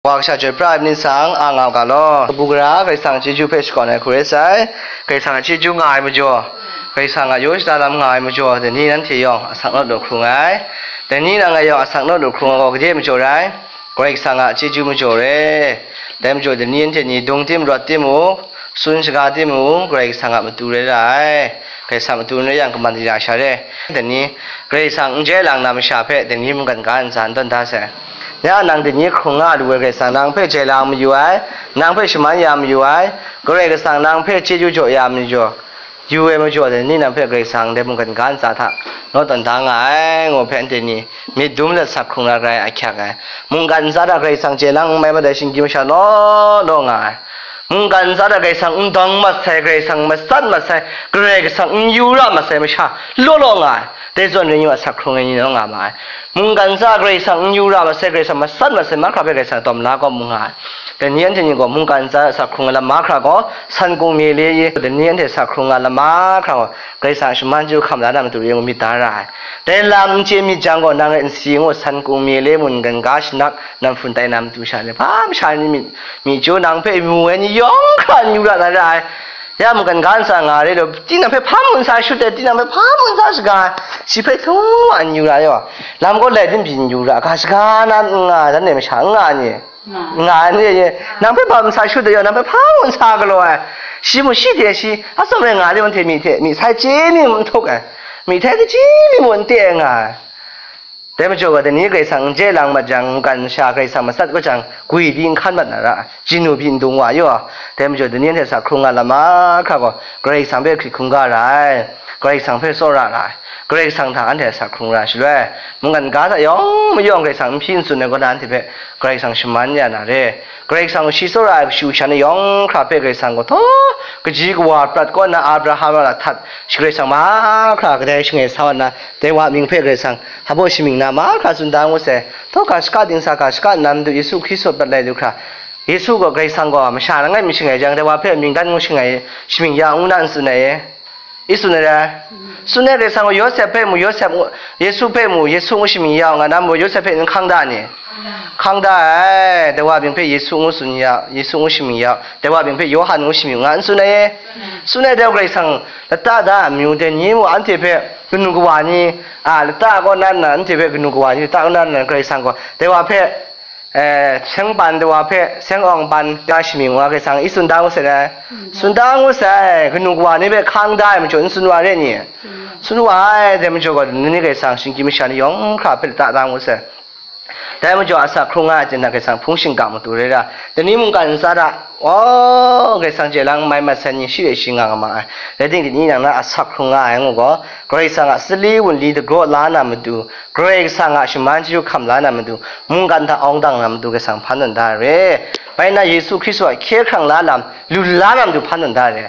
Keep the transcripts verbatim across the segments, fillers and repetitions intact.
Wa kasha chyoi pra ai myit sang, a nga u ga law. Kabu gara Karai Kasang chyeju hpe shakawn ai hku rai sai. Karai Kasang a chyeju nga ai majaw, Karai Kasang a yaw shada lam nga ai majaw, dai ni nanhte yawng asak naw lu hkrung ai. Dai ni nang e yawng asak naw lu hkrung ai gaw, gade majaw rai? Karai Kasang a chyeju majaw re. Dai majaw, dai ni nanhte ni dung tim rawt tim u, tsun shaga tim u, Karai Kasang a matu rai ra ai. Karai Kasang matu n rai yang, kaman di ra sha re. Dai ni, Karai Kasang n jai lang na masha hpe, dai ni mungkan ga ntsa n tawn da sai. Ya nang dai ni hkrung nga lu ai Karai Kasang nang hpe jai lang mayu ai, nang hpe shaman ya mayu ai, Karai Kasang nang hpe chyeju jaw ya mayu, yu ai majaw dai ni nang hpe Karai Kasang dai mungkan ga ntsa hta naw tawn da nga ai, ngu hpe anhte ni myit dum let sak hkrung la rai ahkyak ai. Mungkan ntsa hta Karai Kasang chye lang n mai mat ai shinggyim masha law law nga ai. Mungkan ntsa hta Karai Kasang n dawng mat sai, Karai Kasang matsat mat sai, Karai Kasang n yu ra mat sai masha law law nga ai. Dai zawn rai yu a, sak hkrung ai ni naw nga ma ai. Mungkan ntsa Karai Kasang n yu ra mat sai, Karai Kasang matsat mat sai, mahkra hpe Karai Kasang tawm la gaw mu nga ai. Dai ni anhte ni gaw mungkan ntsa sak hkrung ai lam mahkra gaw, san kung mi le i, dai ni anhte sak hkrung nga lam mahkra gaw, Karai Kasang a shaman chyeju hkam la na matu re ngu myit da ra ai. Dai lam n chye myit jang gaw, nang e nsi ngu san kung mi le mungkan ga shanak, nan hpun tai na matu sha le, hpa masha ni myit, myit chyu nang hpe mu ai ni yawng hkra n yu ra na ra ai. Ya mungkan ga ntsa nga re law, tinang hpe hpa mu n sa shut ai, tinang hpe hpa mu n sa shaga ai, shi hpe htung wa n yu ra yaw, lam gaw lai tim pyi n yu ra, ga shaga na n nga dan ai masha n nga ni? Nga. Nga ni, nang hpe hpa mu n sa shut ai yaw, nang hpe hpa mu n sa galaw ai, shi mu shi hte shi, atsawm rai nga ai, anhte myi hte myi sai chye mi mu n htuk ai, myi htai kaji mi mu n te ai nga ai. Dai majaw gaw, dai ni Karai Kasang n jai lang mat jang, mungkan masha Karai Kasang matsat kau jang, gwi pyi n hkan mat na ra, chinu pyi n dung wa yaw. Dai majaw, dai ni anhte sa hkrung nga lam mahkra gaw, Karai Kasang hpe hkrit hkungga ra ai, Karai Kasang hpe tsawra ra ai, Karai Kasang hta anhte sa hkrung ra ai shaloi, mungkan ga hta yawng mayawng Karai Kasang n hpyi n tsun ai kaw na, anhte hpe Karai Kasang shaman ya na re. Karai Kasang shi tsawra ai kashu kasha ni yawng hkra hpe Karai Kasang gaw htaw kaji kawa prat kaw nna, Abraham a lahtat shi Karai Kasang mahkra kadai shangai sa wa nna, dai wa mying hpe Karai Kasang hpa baw shamying na mahkra tsun da ngu sai. Htaw ga shaka dingsa ga shaka nna madu Yesu Hkristu prat lai lu hkra, Yesu gaw Karai Kasang gaw masha langai mi shangai jang, dai wa hpe mying dan ngu shangai, shamying ya ngu na n tsun ai e. I tsun ai rai. Tsun ai Karai Kasang gaw Yawsep hpe mu, Yawsep ngu, Yesu hpe mu, Yesu ngu shamying ya u nga na, mu Yawsep hpe n hkang da ni? Hkang da ai. Dai wa mying hpe Yesu ngu tsun ya, Yesu ngu shamying ya, dai wa mying hpe Yawhan ngu shamying nga n tsun ai e. Tsun ai dai Karai Kasang lata da amyu dai ni mu anhte hpe kanu kawa ni, a, lata kaw na nna anhte hpe kanu kawa ni lata kaw na nna Karai Kasang gaw dai wa hpe, eh, seng ban dai wa hpe, seng awng ban ya shamying wa Karai Kasang i tsun da ngu sai dai. Tsun da ngu sai, kanu kawa ni hpe hkang da ai majaw n tsun wa re ni? Tsun wa ai, dai majaw gaw, ni Karai Kasang shinggyim masha ni yawng hkra hpe lata da ngu sai. Dai majaw, asak hkrung nga ai ten hta Karai Kasang hpung shingkang matu re ra, dai ni mungkan ntsa hta, o, Karai Kasang chye lang n mai mat sai ni shi rai shi nga nga ma ai. Rai timung, dai ni nang na asak hkrung nga ai ngu gaw, Karai Kasang a sali wunli dagraw la na matu, Karai Kasang a shaman chyeju hkam la na matu, mungkan hta awng dang na matu Karai Kasang hpan tawn da ai re. Bai nna Yesu Hkristu a hkye hkrang la lam lu la na matu hpan tawn da ai re.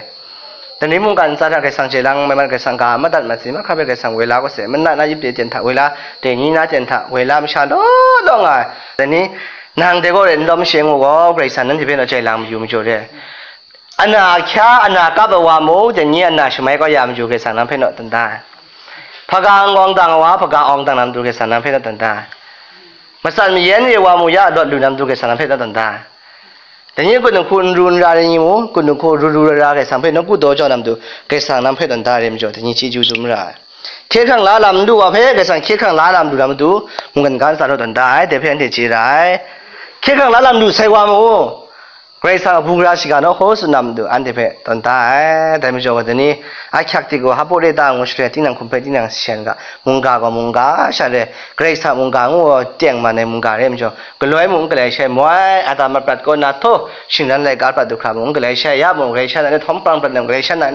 Dai ni mungkan ntsa hta Karai Kasang chye lang n mai mat, Karai Kasang ga madat mat si, mahkra hpe Karai Kasang woi la kau sai, mana na yip de ten hta woi la, dai ni na ten hta woi la, masha law law nga ai. Dai ni, nang dai gaw rai n lawm she ngu gaw, Karai Kasang nanhte hpe naw chye lang mayu majaw re. Ana hkya, ana kap ai wa mung, dai ni ana shamai kau ya matu Karai Kasang nang hpe naw tawn da ai. Hpaga awng dang ai wa, hpaga awng dang na matu Karai Kasang nang hpe naw tawn da ai. Matsan mayan re wa mung, ya lawt lu na matu Karai Kasang nang hpe naw tawn da ai. Dai ni kanu hku n ru n ra ai ni mung, kanu hku ru ru ra ra Karai Kasang hpe nawku daw jau na matu, Karai Kasang nang hpe tawn da ai re majaw, dai ni chyeju dum ra ai. Hkye hkrang la lam n lu wa hpe, Karai Kasang hkye hkrang la lam lu na matu, mungkan ga ntsa hta tawn da ai, dai hpe anhte chye ra ai. Hkye hkrang la lam lu sai wa mung, Karai Kasang a bunggra shiga nawku tsun na matu, anhte hpe tawn da ai. Dai majaw gaw, dai ni ahkyak hte gaw, hpa baw re ta ngu shaloi, tinang hkum hpe tinang shan ga, mungga gaw mungga sha re, Karai Kasang mungga ngu gaw teng man ai mungga re majaw, galoi mung n galai shai, moi, Adam a prat kaw na htaw, shingran laika prat du hkra mung n galai shai, ya mung galai shai na, htawm prang prat na mung galai shai na,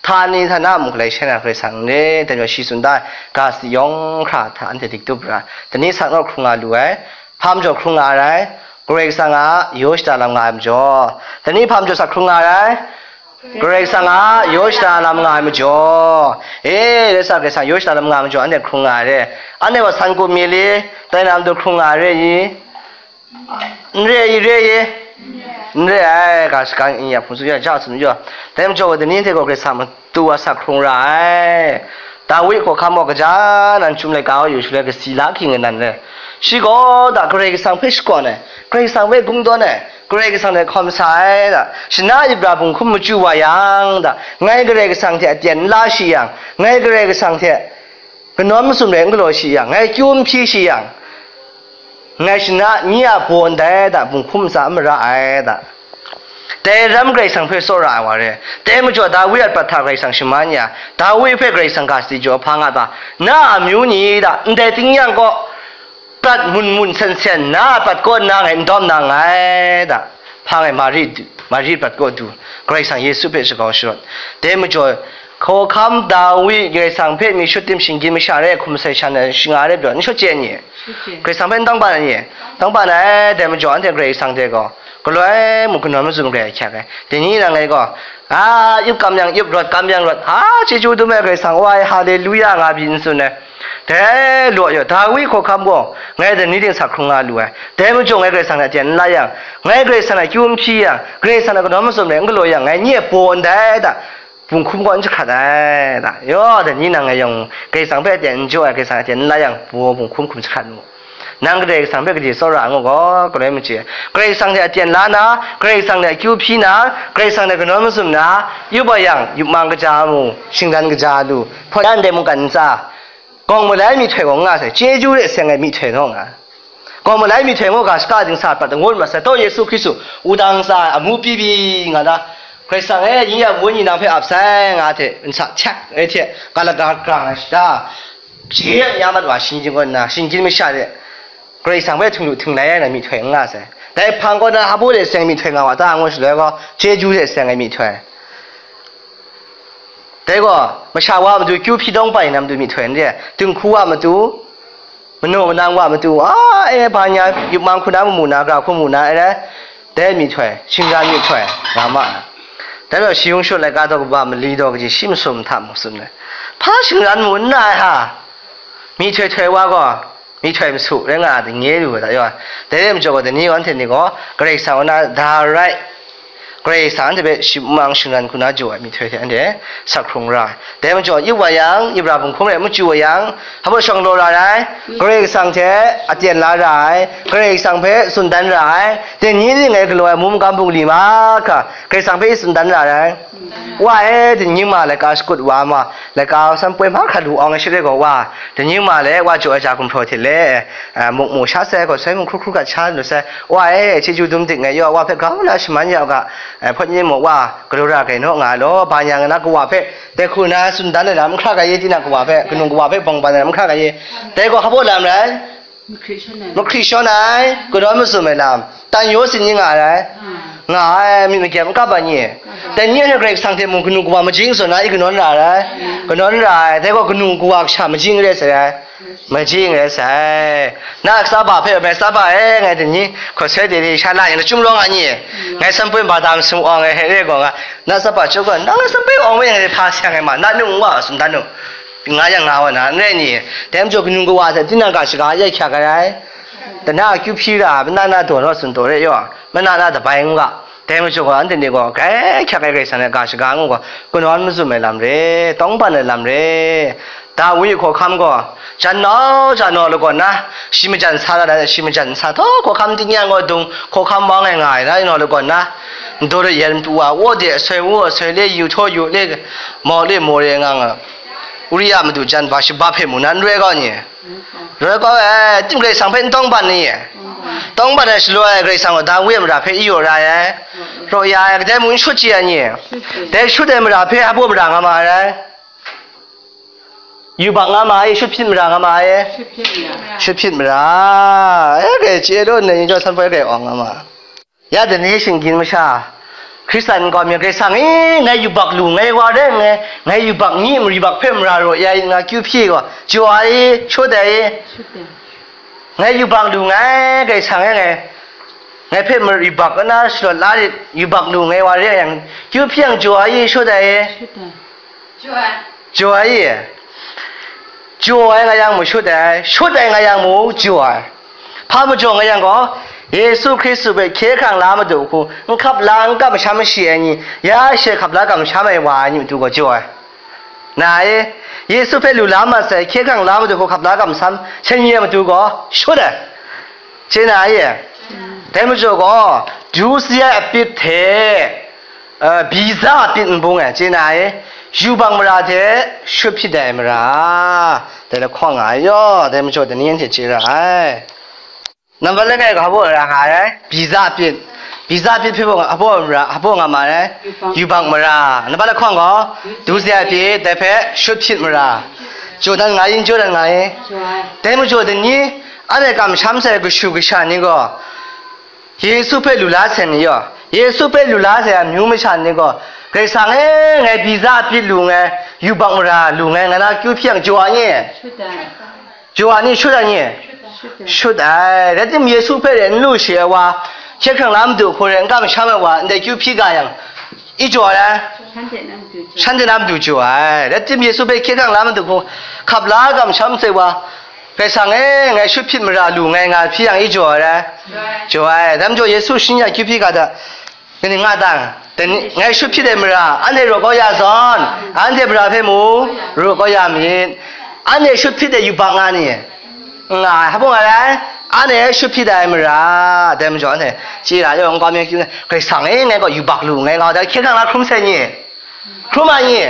htani htana mung galai shai na, Karai Kasang re, dai majaw shi tsun da ai ga sadi yawng hkra hta anhte dik tup ra, dai ni asak naw hkrung nga lu ai, hpa majaw hkrung nga ai, Karai Kasang a yaw shada lam nga ai majaw, dai ni hpa majaw asak hkrung nga ai, Karai Kasang a yaw shada lam nga ai majaw, e, rai sa, Karai Kasang yaw shada lam nga ai majaw, anhte hkrung nga ai re, anhte gaw san kung mi le, tai na matu hkrung nga ai re i? N re ai, re ai? N re ai, ga shaka n ya hpung tsun ya, ja tsun ya. Dai majaw, dai ni hte gaw Karai Kasang matu wa asak hkrung ra ai. Dawi hkawhkam gaw kaja nan chyum laika wa yu shaloi kasi la hkying anan re. Shi gaw da Karai Kasang hpe shakawn ai, Karai Kasang hpe kungdawn ai, Karai Kasang hte hkawm sa ai da, shana yubra bunghkum machyu wa yang da, ngai Karai Kasang hte aten n la shi yang, ngai Karai Kasang hte kanawn masum rai n galaw shi yang, ngai kyu n hpyi shi yang, ngai shana ni a baw ndai da, bunghkum ntsa n mara ai da. Dai ram Karai Kasang hpe tsawra ai wa re. Dai majaw Dawi a prat hta Karai Kasang shaman ya, Dawi hpe Karai Kasang ga sadi jaw hpa nga ta, na a amyu ni da, ndai ting yang kaw, prat mun mun sen sen, na a prat kaw nna ngai n dawm na nngai da. Hpa ngai Mari, Mari prat kaw du, Karai Kasang Yesu hpe shakau sharawt. Dai majaw, hkawhkam Dawi Karai Kasang hpe mi shut tim shinggyim masha re, hkum sai shan ai shinga re pyaw, n shut chye ni? Shut chye. Karai Kasang hpe n tawng ban ai ni? Tawng ban ai, dai majaw anhte Karai Kasang hte gaw, galoi mung kanawn mazum rai ahkyak ai. Dai ni nang ngai gaw, a, yup kam yang yup, rawt kam yang rawt, a, chyeju dum ai Karai Kasang, wa ai, haleluya, nga byin n tsun ai. Dai law yaw, Dawi hkawhkam gaw, ngai dai ni ting sa hkrung nga lu ai. Dai majaw ngai Karai Kasang hte aten n la yang, ngai Karai Kasang hte kyu n hpyi yang, Karai Kasang hte kanawn mazum rai n galaw yang, ngai nye baw ndai da, bunghkum kaw n jahkrat ai da. Yaw, dai ni nang ngai yawng Karai Kasang hpe aten n jaw ai, Karai Kasang hte aten n la yang, baw bunghkum hkum jahkrat mu. Nang Karai Kasang hpe gade tsawra ngu gaw, galoi machye. Karai Kasang hte aten la na, Karai Kasang hte akyu hpyi na, Karai Kasang hte kanawn mazum na, yup wa yang, yup mang kaja mu, shingran kaja lu, hpawt yan dai mungkan ntsa, gawng malai myihtoi gaw n nga sai, chyeju hte seng ai myihtoi naw nga. Gawng malai myihtoi ngu ga shaka dingsa prat ngut mat sai, taw Yesu Hkristu wudang tsa ai amu pyi pyi nga da, Karai Kasang e, yin ya wenyi nang hpe ap sai, nga hte nsa htek ai hte, ga laga grang ai shada, je ya mat wa shinggyim gaw nna, shinggyim masha de, Karai Kasang hpe htinglu htinglai ai na myihtoi n nga sai. Dai hpang kaw na hpa de seng ai myihtoi nga wa ta ngu shaloi gaw, chyeju hte seng ai myihtoi. Dai gaw, masha wa a matu kyu hpyi dawng pai na matu myihtoi n re, dinghku wa a matu, manaw manang wa a matu, a, e, ba nya, yup mang hku na mamu na, gara hku mu na, e rai, dai myihtoi, shingran myihtoi, nga ma ai. Dai gaw, shayung shut laika daw kaba mali daw kaji shi masum hta mung tsun ai. Hpa shingran mu n na ai ha? Myihtoi htoi wa gaw, myihtoi masu rai nga ai, dingnye lu ai, dai rai majaw gaw, dai ni gaw, anhte ni gaw, Karai Kasang a na da rai, Karai Kasang anhte hpe shi mang shingran hku na jaw ai myihtoi hte anhte sak hkrung ra ai. Dai majaw, yup wa yang, yubra bunghkum rai n machyu wa yang, hpa shawng law ra ai, Karai Kasang hte aten la ra ai, Karai Kasang hpe tsun dan ra ai, dai ni ning ngai galaw ai, mum gam bungli mahkra, Karai Kasang hpe tsun dan ra ai. Wa e, dai ni ma laika shakut wa ma, laika san poi mahkra lu awng ai share gaw wa, dai ni ma le, wa jaw ai ja gumhpraw hte le, a, muk mu sha sai, gaw sai mung hkru hkru gat sha lu sai, wa e, chyeju dum dik ngai yaw, wa hpe grau na shaman ya u ga, e, hpawt ni muk wa, galaw ra gai naw nga ai law, ba yang na kawa hpe, dai hku na tsun dan ai lam n hkra ga ye, tinang kawa hpe, kanu kawa hpe bawng ban ai lam n hkra ga ye, dai gaw hpa baw lam rai? Mahkri shawn ai. Mahkri shawn ai, kanawn mazum ai lam, tan yaw sin ni nga ai? Nga. Nga ai, myit magyam n kap ai ni? Kap ai. Dai ni anhte Karai Kasang hte mung kanu kawa majing zawn na, i kanawn ra ai? Nga. Kanawn ra ai, dai gaw kanu kawa kasha majing rai sai ai? Majing rai sai. Na tsaba hpe mai, tsaba e, ngai dai ni hkawt sai de de sha la yang, lachyum rawng a ni? Nga. Ngai sanpoi ba da masum awng ai hte re gaw nga, na tsaba chyawm gaw, nang sanpoi awng we ngai hpa seng ai ma, na nu n wa, tsun dan nu. Nga yang nga wa na, n rai ni? Dai majaw, kanu kawa hte tinang ga shaga ya hkyak ai rai? Dana akyu hpyi ra, mana na daw naw tsun daw re yaw, mana na dabai n ga. Dai majaw gaw, anhte ni gaw, grai hkyak ai Karai Kasang hte ga shaga ngu gaw, kanawn mazum ai lam re, tawng ban ai lam re. Dawi hkawhkam gaw, jan nau, jan nau lagawn na, shi majan sa la ai, shi majan sa taw, hkawhkam tingnyang gaw dung, hkawhkam wa ngai nga ai, rai nau lagawn na, ndaw de yan pru wa, wo de asoi, wo asoi, le yu htaw yu, le mau le mau re nga nga. Uria madu jan Bathsheba hpe mu na n rai kau ni? Rai kau ai, tim Karai Kasang hpe n tawng ban ni? Tawng ban ai shaloi, Karai Kasang gaw Dawi a mara hpe i yaw ra ai, raw ya ai, kadai mung n shut chye ai ni? Dai shut ai mara hpe hpa baw mara nga ma ai rai? Yubak nga ma ai, shut hpyit mara nga ma ai? Shut hpyit mara. Shut hpyit mara. E, grai chye law nna, yin chyawm sanpoi grai awng nga ma. Ya dai ni shinggyim masha, Hkristan nkau mi Karai Kasang e, ngai yubak lu, ngai wa rai ngai, ngai yubak ni, yubak hpe mara raw ya, nga kyu hpyi gaw, jaw ai, shut ai. Shut ai. Ngai yubak lu ngai, Karai Kasang e ngai, ngai hpe mara yubak na shalawt la rit, yubak lu ngai wa rai yang, kyu hpyi yang jaw ai, shut ai. Shut ai. Jaw ai. Jaw ai. Jaw ai nga yang mu shut ai, shut ai nga yang mu jaw ai. Hpa majaw nga yang gaw, Yesu Hkristu hpe hkye hkrang la madu hku, n hkap la, n kamsham shi ai ni, ya she hkap la kamsham ai wa ai ni matu gaw jaw ai. Na e, Yesu hpe lu la mat sai, hkye hkrang la madu hku hkap la kamsham, shanyi ai matu gaw shut ai. Chye na ye? Dai majaw gaw, du si ai apit hte, eh, biza apit n bung ai, chye na ye? Yubak mara hte shut hpyit ai mara, dai lahkawng nga ai yaw, dai majaw dai ni anhte chye ra ai. Nambat langai gaw hpabaw ra nga ai, biza apit. Biza apit hpe hpabaw nga, hpabaw mara, hpabaw nga ma ai, yubak mara. Nambat lahkawng gaw, du si ai apit, dai hpe shut hpyit mara. Jaw dan nga yin, jaw dan nga yin. Dai majaw dai ni, anhte kamsham sai kashu kasha ni gaw, Yesu hpe lu la sai ni yaw, Yesu hpe lu la sai amyu masha ni gaw, Karai Kasang e, ngai biza apit lu nngai, yubak mara lu nngai, ngai na kyu hpyi yang jaw ai ni? Jaw ai ni, shut ai ni? Shut ai. Rai tim, Yesu hpe rai n lu shi ai wa, hkye hkrang la madu hku rai n kamsham ai wa, ndai kyu hpyi ga yang, i jaw ai? Shanhte na madu jaw ai. Rai tim, Yesu hpe hkye hkrang la madu hku hkap la kamsham sai wa, Karai Kasang e, ngai shut hpyit mara lu nngai, nga hpyi yang, i jaw ai? Jaw ai. Dai majaw Yesu shi ni a kyu hpyi ga da, kaning nga ta? Dai ni, ngai shut hpyit ai mara, anhte raw kau ya zawn, anhte mara hpe mung raw kau ya myit. Anhte shut hpyit ai yubak nga ni? Nga ai, hpa nga rai? Anhte shut hpyit ai mara, dai majaw anhte chye ra yaw, nkau mi kyu, Karai Kasang e, ngai gaw yubak lu nngai, nga dai hkye hkrang la hkrum sai ni? Hkrum ai ni?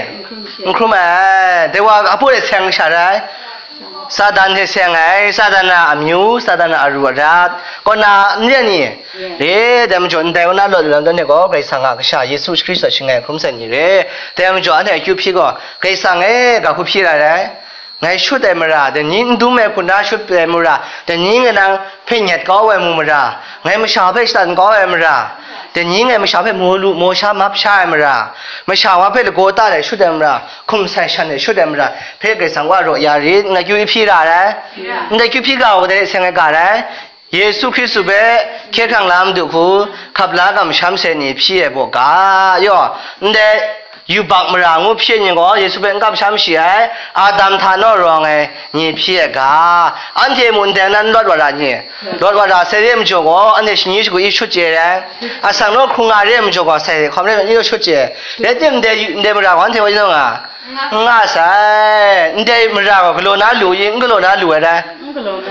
N hkrum ai. Dai wa apu de seng sha rai. Satan hte seng ai, Satan a amyu, Satan a aru adat, kaw na n re ni? Re, dai majaw ndai kaw na lawt lu lam dan hte gaw, Karai Kasang a Kasha Yesu Hkristu a shangai hkrum sai ni re. Dai majaw anhte akyu hpyi gaw, Karai Kasang e, ga hku hpyi ra rai. Ngai shut ai mara, dai ni n dum ai hku na shut ai mara, dai ni ngai nang hpe nyet kau ai mu mara, ngai masha hpe shatan kau ai mara, dai ni ngai masha hpe mu lu, mu sha map sha ai mara, masha wa hpe lagaw ta de shut ai mara, hkum sai shan de shut ai mara, hpe Karai Kasang wa raw ya rit, ngai kyu hpyi ra rai? Ndai kyu hpyi ga wa dai seng ai ga rai? Yesu Hkristu hpe hkye hkrang la madu hku hkap la kamsham sai ni hpyi ai baw ga, yaw, ndai yubak mara ngu hpyi ai ni gaw Yesu hpe n kamsham shi ai, Adam hta naw rawng ai ni hpyi ai ga, anhte mung ndai nan lawt wa ra ni? Lawt wa ra sai re majaw gaw, anhte shani shagu i shut chye ai, asak naw hkrung nga re majaw gaw, sai hkawm re ni naw shut chye ai. Rai tim, ndai, ndai mara gaw anhte wa i naw nga? N nga sai, ndai mara gaw galaw na lu i, n galaw na lu ai rai?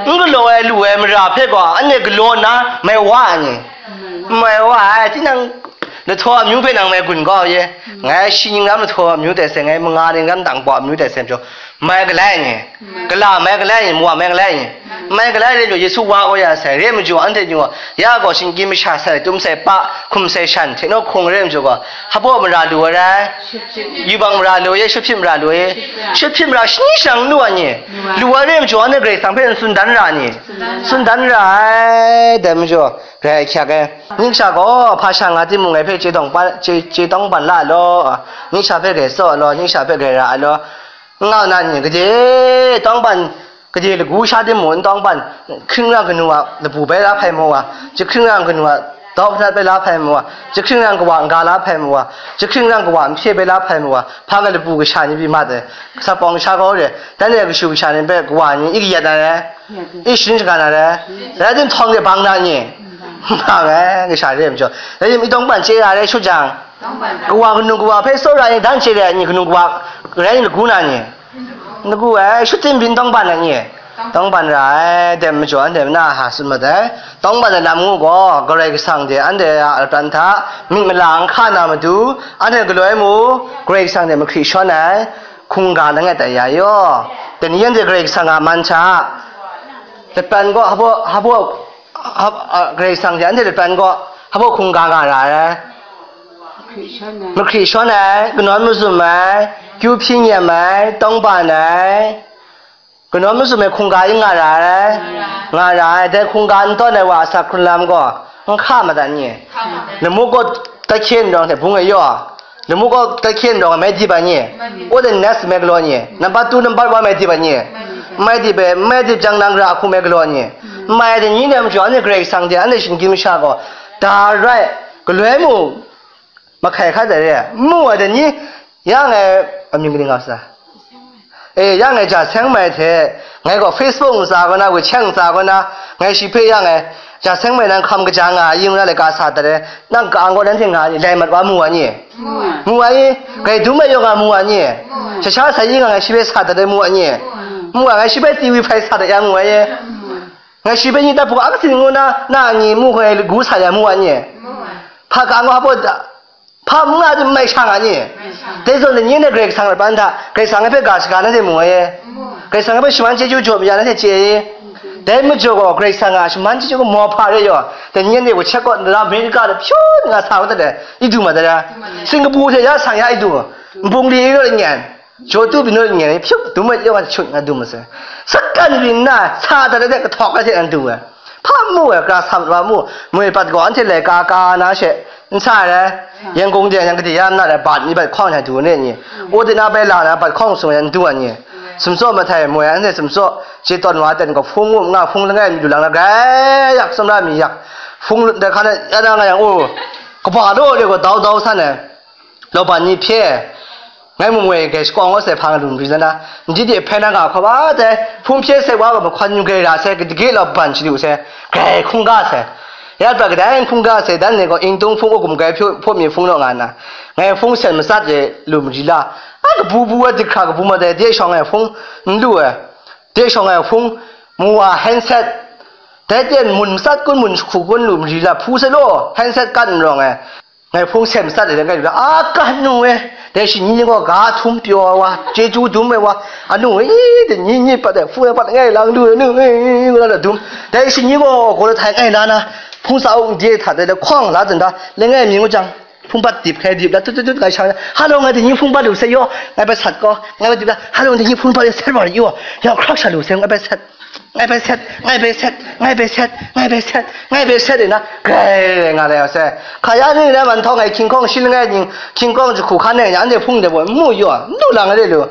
N galaw ai lu ai mara hpe gaw, anhte galaw na mai wa ai ni? Mai wa ai, tinang lahtaw amyu hpe nang mai gun kau ye. Ngai shi ning ram lahtaw amyu tai sai, ngai manga ning ram dang bau amyu tai sai majaw, mai galai ni? Gala mai galai ni? Mawa mai galai ni? Mai galai re majaw, Yesu wa kau ya sai, re majaw, anhte ni gaw, ya gaw shinggyim masha sai, tum sai pa, hkum sai shan, hte naw hkrung re majaw gaw, hpa baw mara lu ai rai? Yubak mara lu ye, shut hpyit mara lu ye? Shut hpyit mara shani sha n lu ai ni? Lu ai re majaw, anhte Karai Kasang hpe n tsun dan ra ni? Tsun dan ra ai, dai majaw, grai hkyak ai. Ning sha gaw, hpa sha nga timung, ngai hpe chye tawng pan, chye, chye tawng pan la ai law, ning sha hpe grai tsaw ai law, ning sha hpe grai ra ai law, n nga na ni? Gade tawng pan, gade lagu sha timung, n tawng pan, hkring rang kanu a labu bai la hpai mu wa, jahkring rang kanu a dau hkanat bai la hpai mu wa, jahkring rang kawa n-ga la hpai mu wa, jahkring rang kawa n hpye bai la hpai mu wa, hpa nga labu kasha ni pyi mat ai, kasa pawng sha kau re, dan e kashu kasha ni hpe kawa ni i kayat na rai, i sharin shaga na rai, rai tim htawng de bang na ni? Bang ai, kasha re ai majaw. Rai tim i tawng pan chye ra rai shut jang, kawa kanu kawa hpe tsawra ai ni, dan chye re ai ni, kanu kawa rai ni lagu na ni? Lagu ai, shut tim byin tawng pan ai ni? Tawng pan ra ai, dai majaw anhte na ha tsun mat ai. Tawng pan ai lam ngu gaw, Karai Kasang de anhte a lapran hta myit mala n hka na matu, anhte galoi mu, Karai Kasang de mahkri shawn ai, hkungga langai tai ya yaw. Dai ni anhte Karai Kasang a man hta, lapran gaw, hpa baw, hpa baw, hpa, a, Karai Kasang de anhte lapran gaw, hpa baw hkungga nga ra ai. Mahkri shawn ai, kanawn mazum ai, kyu hpyi nyem ai, tawng pan ai, kanawn mazum ai hkungga yin nga ra ai, nga ra ai, dai hkungga n tawn ai wa a asak hkrun lam gaw, n hka madat ni? Lamu kaw tat hkye n rawng hte bung e yaw, lamu kaw tat hkye n rawng mai dip ai ni? Ordinance mai galaw ni? Number two, number one mai dip ai ni? Mai dip ai, mai dip jang nang ra hku mai galaw ni? Mai ai dai ni nem jaw, anhte Karai Kasang de, anhte shinggyim masha gaw, da rai, galoi mu, mahkai hkat ai re, mu ai dai ni, ya ngai amying kaning nga sa? E, ya ngai ja seng mai hte, ngai gaw Facebook ntsa kaw na, WeChat ntsa kaw na, ngai shi hpe ya ngai, ja seng mai nang hkam kaja nga ai, yin ngu na laika sa dat ai, nang ka-ang gaw nanhte nga ai, lai mat wa mu wa ni? Mu ai. Mu ai, ngai dum ai yawng nga mu wa ni? Mu ai. Sha sha sa yi nga ngai shi hpe sa dat ai mu wa ni? Mu ai. Mu ai, ngai shi hpe T V hpai sa dat ya mu ai. Mu ai. Ngai shi hpe ni tapu a kasin ngu na, na ni mu hoi gu sa ya mu wa ni? Mu ai. Hpa ka-ang gaw hpa baw da, hpa mu nga ai mai sha nga ni? Mai sha. Dai zawn ni ne Karai Kasang a ban hta, Karai Kasang hpe ga shaga nanhte mu ai e. Mu ai. Karai Kasang hpe shaman chyeju jaw maya nanhte chye ai e. Dai majaw gaw Karai Kasang a shaman chyeju gaw mawhpa re yaw, dai ni anhte WeChat kaw na, America de pyaw nga sa wa dat ai, i du ma dat ai. Du ma dat ai. Singapore hte ya sang ya i du, nbung li i rawt nyan. Jaw tu byin naw ling ngai, hpyup dum ai, yawng a chut nga dum masai. Sakan byin na, sa dat ai hte kahtawk ai hte nang du ai. Hpa mu ai, kra sam wa mu, moi pat gaw anhte laika ka na she, n sa ai rai. Yangkung de yang kade ya na rai, bat ni bat hkawng hte du ne ni. O de na bai la na, bat hkawng sung yan du ai ni. Sumtsaw mahtai moi, anhte sumtsaw, je tawn wa ten gaw, hpung mu nga, hpung langai mi lu lang na, grai yak, sumra mi yak, hpung lut da hkan ya na nga yang, o, kaba law de gaw, dau dau san ai. Laban ni hpye, ngai mu moi grai shakawng awt sai hpang lu mari la na, nji de hpe na nga hkawm a dai, hpung hpye sai wa ga mahkawn yu grai ra sai, dage laban shalu sai, grai hkungga sai. Ya prat kadai hkungga sai, dan ni gaw ingtung hpung u gum grai hpyu hpawt mi hpung naw nga nna, ngai hpung sen matsat de lu mari la, a kabu bu ai dihkra kabu ma dai, de shawng ai hpung n lu ai, de shawng ai hpung mu wa handset, dai ten mun matsat kun mun jahku kun lu mari la, hpu sai law, handset kan n rawng ai. Ngai hpung sem sat ai, ngai a kanu e, dai shi ni gaw ga htum pyaw ai wa, chyeju dum ai wa, anu e, dai ni ni pat ai, hpung e pat ngai lang lu ai, nu e, ngu na dum. Dai shi ni gaw gaw la htai ngai na na, hpung sa u n de hta dai, dai hkawng la zan da, le ngai mi ngu jang, hpung pat dip hkai dip la, tut tut tut ngai shang, ha long ngai dai ni hpung pat lu sai yaw, ngai pat sat gaw, ngai pat dip la, ha long dai ni hpung pat lu sai yaw, yaw hkrak sha lu sai, ngai pat sat. Ngai bai set, ngai bai set, ngai bai set, ngai bai set, ngai bai set, ina, grai nga lai a se. Hka ya ni na man htawng ngai King Kong shi langai ning, King Kong jahku hkan nai ni, anhte hpung de boi, mu yu a, n du lang ai de lu.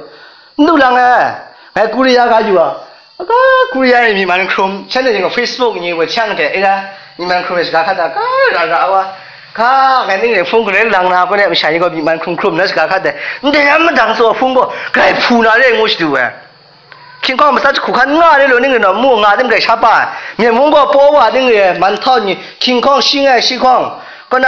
N du lang ai. Ngai Korea ga yu a. Ga Korea ni myi man hkrum, shanhte ning Facebook ni wa chyang de, ina, myi man hkrum shaga hkat da, ga ra ra wa. Ga, ngai ning de hpung grai lang na, ko ne masha ni gaw myi man hkrum hkrum na shaga hkat de. Ndai a madang tsaw hpung gaw, grai hpu na re ngu shadu ai. King Kong matsat jahku hkan nga re lu ning rin naw, mu nga tim grai sha pa ai. Myen mung gaw paw wa ning re, man htau ni, King Kong shi ngai shi hkawng, kaw na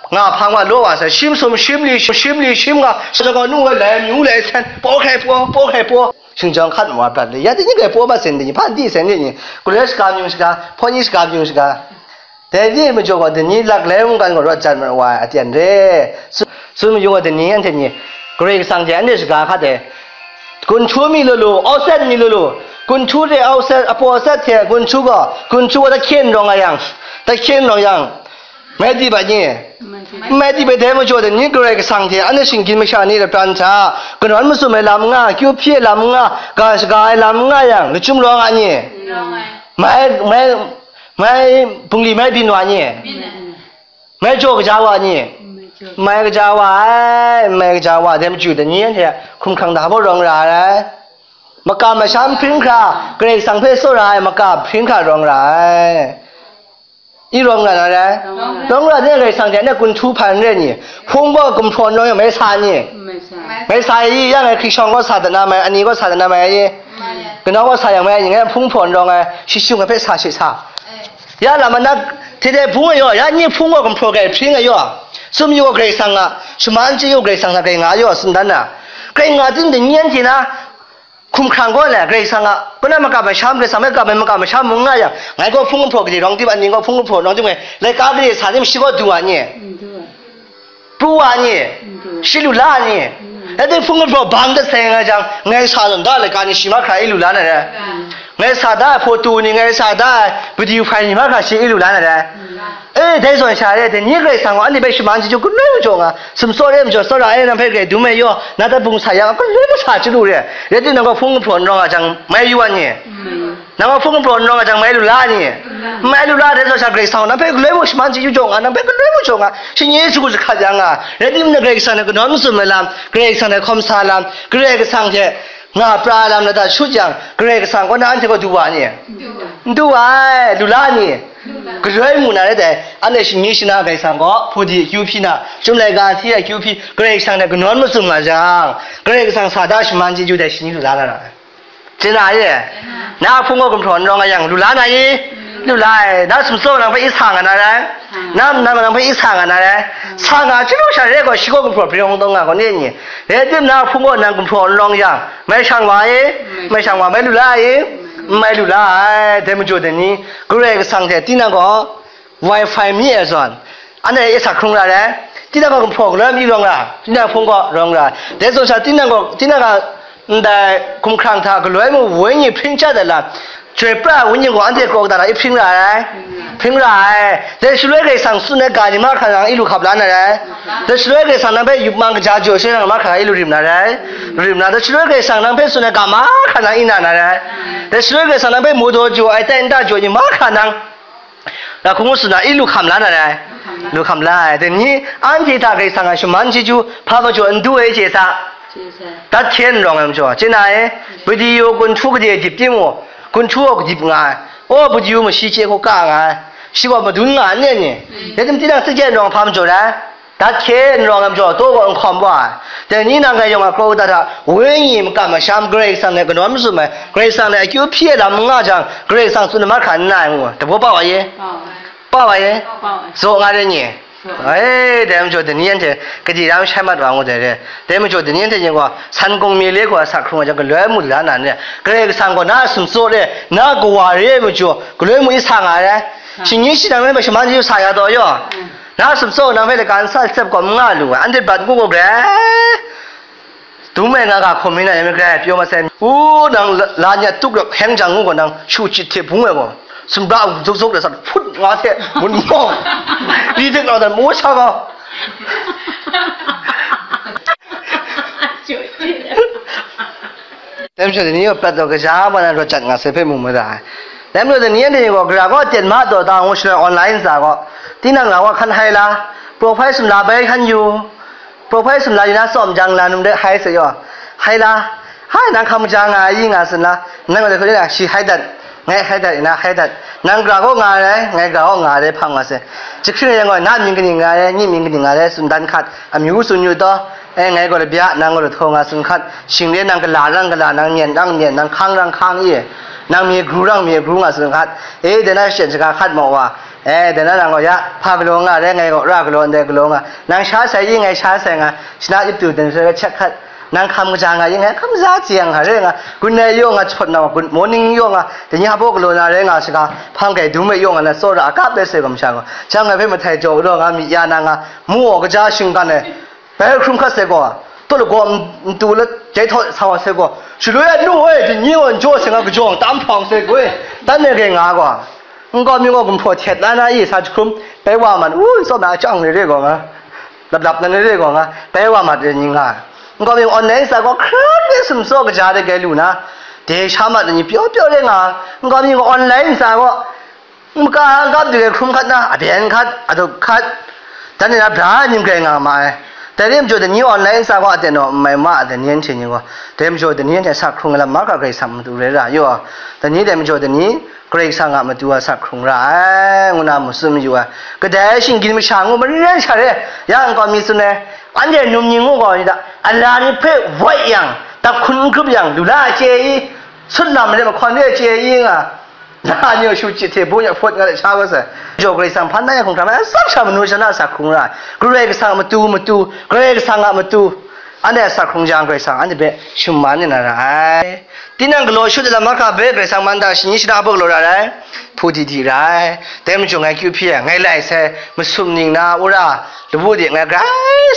nga hpang wa law wa sai, shim sum, shim li, shim li, shim nga, sa gaw nu ai lai, myu lai sen, paw hkrai paw, paw hkrai paw. Shingjawng hkat wa prat le, ya dai ni grai paw mat sen dai ni, hpa di sen dai ni, guloi shaga myung shaga, hpaw ni shaga myung shaga. Dai ni majaw gaw, dai ni lak lai mungkan gaw rawt jat mat wa ai aten re. Su-, sun mayung gaw, dai ni anhte ni, Karai Kasang hte anhte shaga hkat ai, gunhtu mi lu lu, auset mi lu lu, gunhtu hte auset, apaw auset hte gunhtu gaw, gunhtu gaw tahkyen rawng a yang, tahkyen rawng yang, mai di bai ni? Mai di bai dai majaw, dai ni Karai Kasang hte anhte shinggyim masha ni lapran hta, kanawn masum ai lam n nga, kyu hpyi ai lam n nga, ga shaga ai lam n nga yang, lachyum rawng a ni? Rawng ai. Mai, mai, Mai bungli mai byin wa ni? Byin ai. Mai jaw kaja wa ni? Mai jaw. Mai kaja wa ai, mai kaja wa, dai machyu dai ni anhte hkumhkrang da hpa rawng ra ai. Makam masham hpring hkra, Karai Kasang hpe tsawra ai makam hpring hkra rawng ra ai. I rawng ra na rai? Rawng ra. Rawng ra ni Karai Kasang hte anhte gunhtu hpan n rai ni? Hpung gaw gumhpraw n rawng yang mai sa ni? Mai sa. Mai sa i, ya ngai hkri shawng gaw sa dat na mai, ani gaw sa dat na mai i? Mai. Kanau gaw sa yang mai, ngai hpung hpraw n rawng ai, shi shung ai hpe sa shi sa. Ya lam anak, hte de bung ai yaw, ya ni hpung gaw gumhpraw grai hpring ai yaw, sum yu gaw Karai Kasang a, shaman chye yu Karai Kasang hta grai nga ai yaw, tsun dan na. Grai nga tim de, ni anhte na, hkumhkrang gaw le, Karai Kasang a, kaw na makam masham, Karai Kasang hpe kam ai makam masham mung nga yang, ngai gaw hpung gumhpraw gade rawng tim, ani gaw hpung gumhpraw rawng tim ngai, laika gade sa tim, shi gaw du wa ni? N du ai. Pru wa ni? N du. Shi lu la ni? N du. Dai ting hpung gumhpraw bang dat sai nga jang, ngai sa zawn da laika ni shi mahkra i lu la na re. Ngai sa da ai photo ni, ngai sa da ai video file ni mahkra shi i lu la na re. N du. E, dai zawn sha re, dai ni Karai Kasang gaw anhte hpe shaman chyeju galoi majaw nga, sumtsaw re majaw, tsawra e nang hpe grai dum ai yaw, na dat bung sa yang, galoi masa chyalu re. Rai timung, nang gaw hpung gumhpraw n rawng a jang, mai yu wa ni? N mai yu. Nang gaw hpung gumhpraw n rawng a jang mai lu la ni? Mai lu la, dai zawn sha Karai Kasang nang hpe galoi mung shaman chyeju jaw nga, nang hpe galoi mung jaw nga, shi Yesu hkru jahkrat ya nga. Rai timung, Karai Kasang hte kanawn masum ai lam, Karai Kasang hte hkawm sa lam, Karai Kasang hte nga pra ai lam lata shut yang, Karai Kasang kaw na anhte gaw du wa ni? N du ai, lu la ni? Galoi mu na rai dai, anhte shani shana Karai Kasang gaw hpudi akyu hpyi na, Chyum laika hti a akyu hpyi, Karai Kasang hte kanawn mazum nga jang, Karai Kasang sa da shaman chyeju dai shani lu la na ra ai. Chye na ye? Na hpung gaw gumhpraw n rawng a yang, lu la na i? Lu la ai. Na sumtsaw nang hpe i sa nga na rai? Na nang nang hpe i sa nga na rai? Sa nga, chyalu sha re gaw, shi gaw gumhpraw hpring hkawng taw nga gaw, ni ni? Rai tim, na hpung gaw nang gumhpraw n rawng yang, mai shang wa i? Mai shang wa, mai lu la i? N mai lu la ai. Dai majaw dai ni, Karai Kasang hte tinang gaw, Wi-Fi mi ai zawn, anhte e sa hkrung ra ai. Tinang gaw gumhpraw galoi mi rawng ra, tinang hpung gaw rawng ra. Dai zawn sha, tinang gaw, tinang ga ndai hkumhkrang hta galoi mu wenyi hpring chyat ai lam, chyoi pra ai wenyi gaw anhte kraw kata na i hpring ra ai? Hpring ra ai. Dai shaloi Karai Kasang tsun ai ga ni mahkra nang i lu hkap la na rai. Dai shaloi Karai Kasang nang hpe yup mang kaja jaw shaloi nang mahkra i lu rim na rai. Lu rim na, dai shaloi Karai Kasang nang hpe tsun ai ga mahkra nang i na na rai. Dai shaloi Karai Kasang nang hpe mu daw jaw ai tai nta jaw ni mahkra nang Ra hkung tsun na, i lu hkam la na rai? Lu hkam la ai. Dai ni, anhte hta Karai Kasang a shaman chyeju hpa majaw n du ai chye sa? Dat hkye n rawng ai majaw, chye na e, video gun htu gade dip timung, gun htu gaw kadip nga ai. O, video mashi chye hku ka nga ai. Shi gaw madun nga n ni? Rai tim, tinang sakyet n rawng hpa majaw rai? Dat hkye n rawng ai majaw, taw gaw n hkawm wa ai. Dai ni nang ngai yawng a kraw kata hta, wenyi makam masham Karai Kasang hte kanawn mazum ai, Karai Kasang hte akyu hpyi ai lam n nga jang, Karai Kasang tsun ai mahkra n na ai ngu, dabaw pa wa ye? Pa wa ye? Zaw nga re ni? Ai, dai majaw dai ni anhte gade ram shai mat wa ngu dai re. Dai majaw dai ni anhte yin gaw, san kung mi le gaw sa hkrung ai jang, galoi mu la na ni? Karai Kasang gaw na a sumtsaw re, na a kawa re ai majaw, galoi mu i sa nga ai. Shingni shi nang rai, mashaman chyeju sa ya taw yaw. Na sumtsaw nang hpe laika nsa lachyip gaw n nga lu ai, anhte bat ngu gaw grai. Dum ai nga ga hkum mi na, yamai grai pyaw masai. U, nang la, la nyat tuk rap heng jang ngu gaw, nang shu chit hte bung ai gaw, sumra zuk zuk de sa hput nga hte, mun maw, ri dik nau dan mu sa gaw. Dai majaw dai ni gaw prat taw, kaja ma na rawt jat nga sai hpe mu mada ai. Dai majaw dai ni anhte gaw, gara gaw ten ma taw ta ngu shaloi, online ntsa gaw, tinang ra wa hkan hai la, profile sumla bai hkan yu, profile sumla yu na tsawm jang la num de hai sai yaw, hai la, hai nang hkam kaja nga ai i nga tsun la, nang gaw dai hku na shi hai dat, ngai hai dat, ina hai dat, nang gara gaw nga ai, ngai gara gaw nga ai, hpang nga sai. Jahkring yang gaw, na mying kaning nga ai, nye mying kaning nga ai, tsun dan hkat, amyu tsun yu taw, E, ngai gaw labya, nang gaw lahtaw nga tsun hkat, shing re nang gala, nang gala, nang nyen, nang nyen, nang hkang, nang hkang i, nang mye gru, nang mye gru nga tsun hkat, e, dai na shachyen shaga hkat maw wa, e, dai na nang gaw ya, hpa galaw nga re, ngai gaw ra galaw, ndai galaw nga, nang sha sai i, ngai sha sai nga, shana yip tu dan sai hkat, nang hkam kaja nga i, ngai hkam za tsi yang hka re nga, gun nai yaw nga, chawt na wa, good morning yaw nga, dai ni hpa baw galaw na re nga, shaga, hpang kai dum e yaw nga, na tsawra a kap ai sai gaw masha gaw, jang ngai hpe mahtai jaw galaw nga, myi ya na nga, mu aw kaja shinggan ai, Bai hkrum hkat sai gaw, taw lagaw n-, ntu la jai htaw sa wa sai gaw, shaloi a nu e, dai ni gaw n jaw sai nga, kajawng tam hpawng sai gaw, dan e gai nga gaw, nkau mi gaw gumhpraw htet la na i sa jahkrum, bai wa man, u, n tsawm na chyang ni re gaw nga, lap lap na ni re gaw nga, bai wa mat re ni nga, nkau mi online sa gaw, hkrat e sumtsaw kaja de gai lu na, de sha mat ni pyaw pyaw re nga, nkau mi gaw online sa gaw, Nka gap de hkrum hkat na, aben hkat, adup hkat, dan nna bra ai mying grai nga ma ai. Dai rai majaw, dai ni online sa gaw, aten naw, n mai ma, dai ni anhte ni gaw, dai majaw, dai ni anhte sa hkrung ai lam mahkra Karai Kasang matu rai ra yaw. Dai ni dai majaw, dai ni Karai Kasang a matu a sa hkrung ra ai, ngu na matsun mayu ai. Kadai shinggyim masha ngu marai sha re, ya nkau mi tsun ai, anhte num ni ngu gaw ni da, ala ni hpe wait yang, dakhun n grup yang, lu la ai chye i, sut lam re mahkawn re ai chye i nga, Na ni gaw shu chye hte bung ya hpawt nga let sha kau sai. Jaw Karai Kasang hpan na ya hkungga hkra, atsam sha manu sha na sa hkrung ra ai. Karai Kasang a matu, matu, Karai Kasang a matu, anhte a sa hkrung jang Karai Kasang anhte hpe shaman ya na ra ai. Tinang galaw shut ai lam mahkra hpe Karai Kasang man da, shani shana hpe galaw ra ai, hpu di di ra ai. Dai majaw ngai kyu hpyi ai, ngai lai sai, masum ning na, wora, labu de ngai grai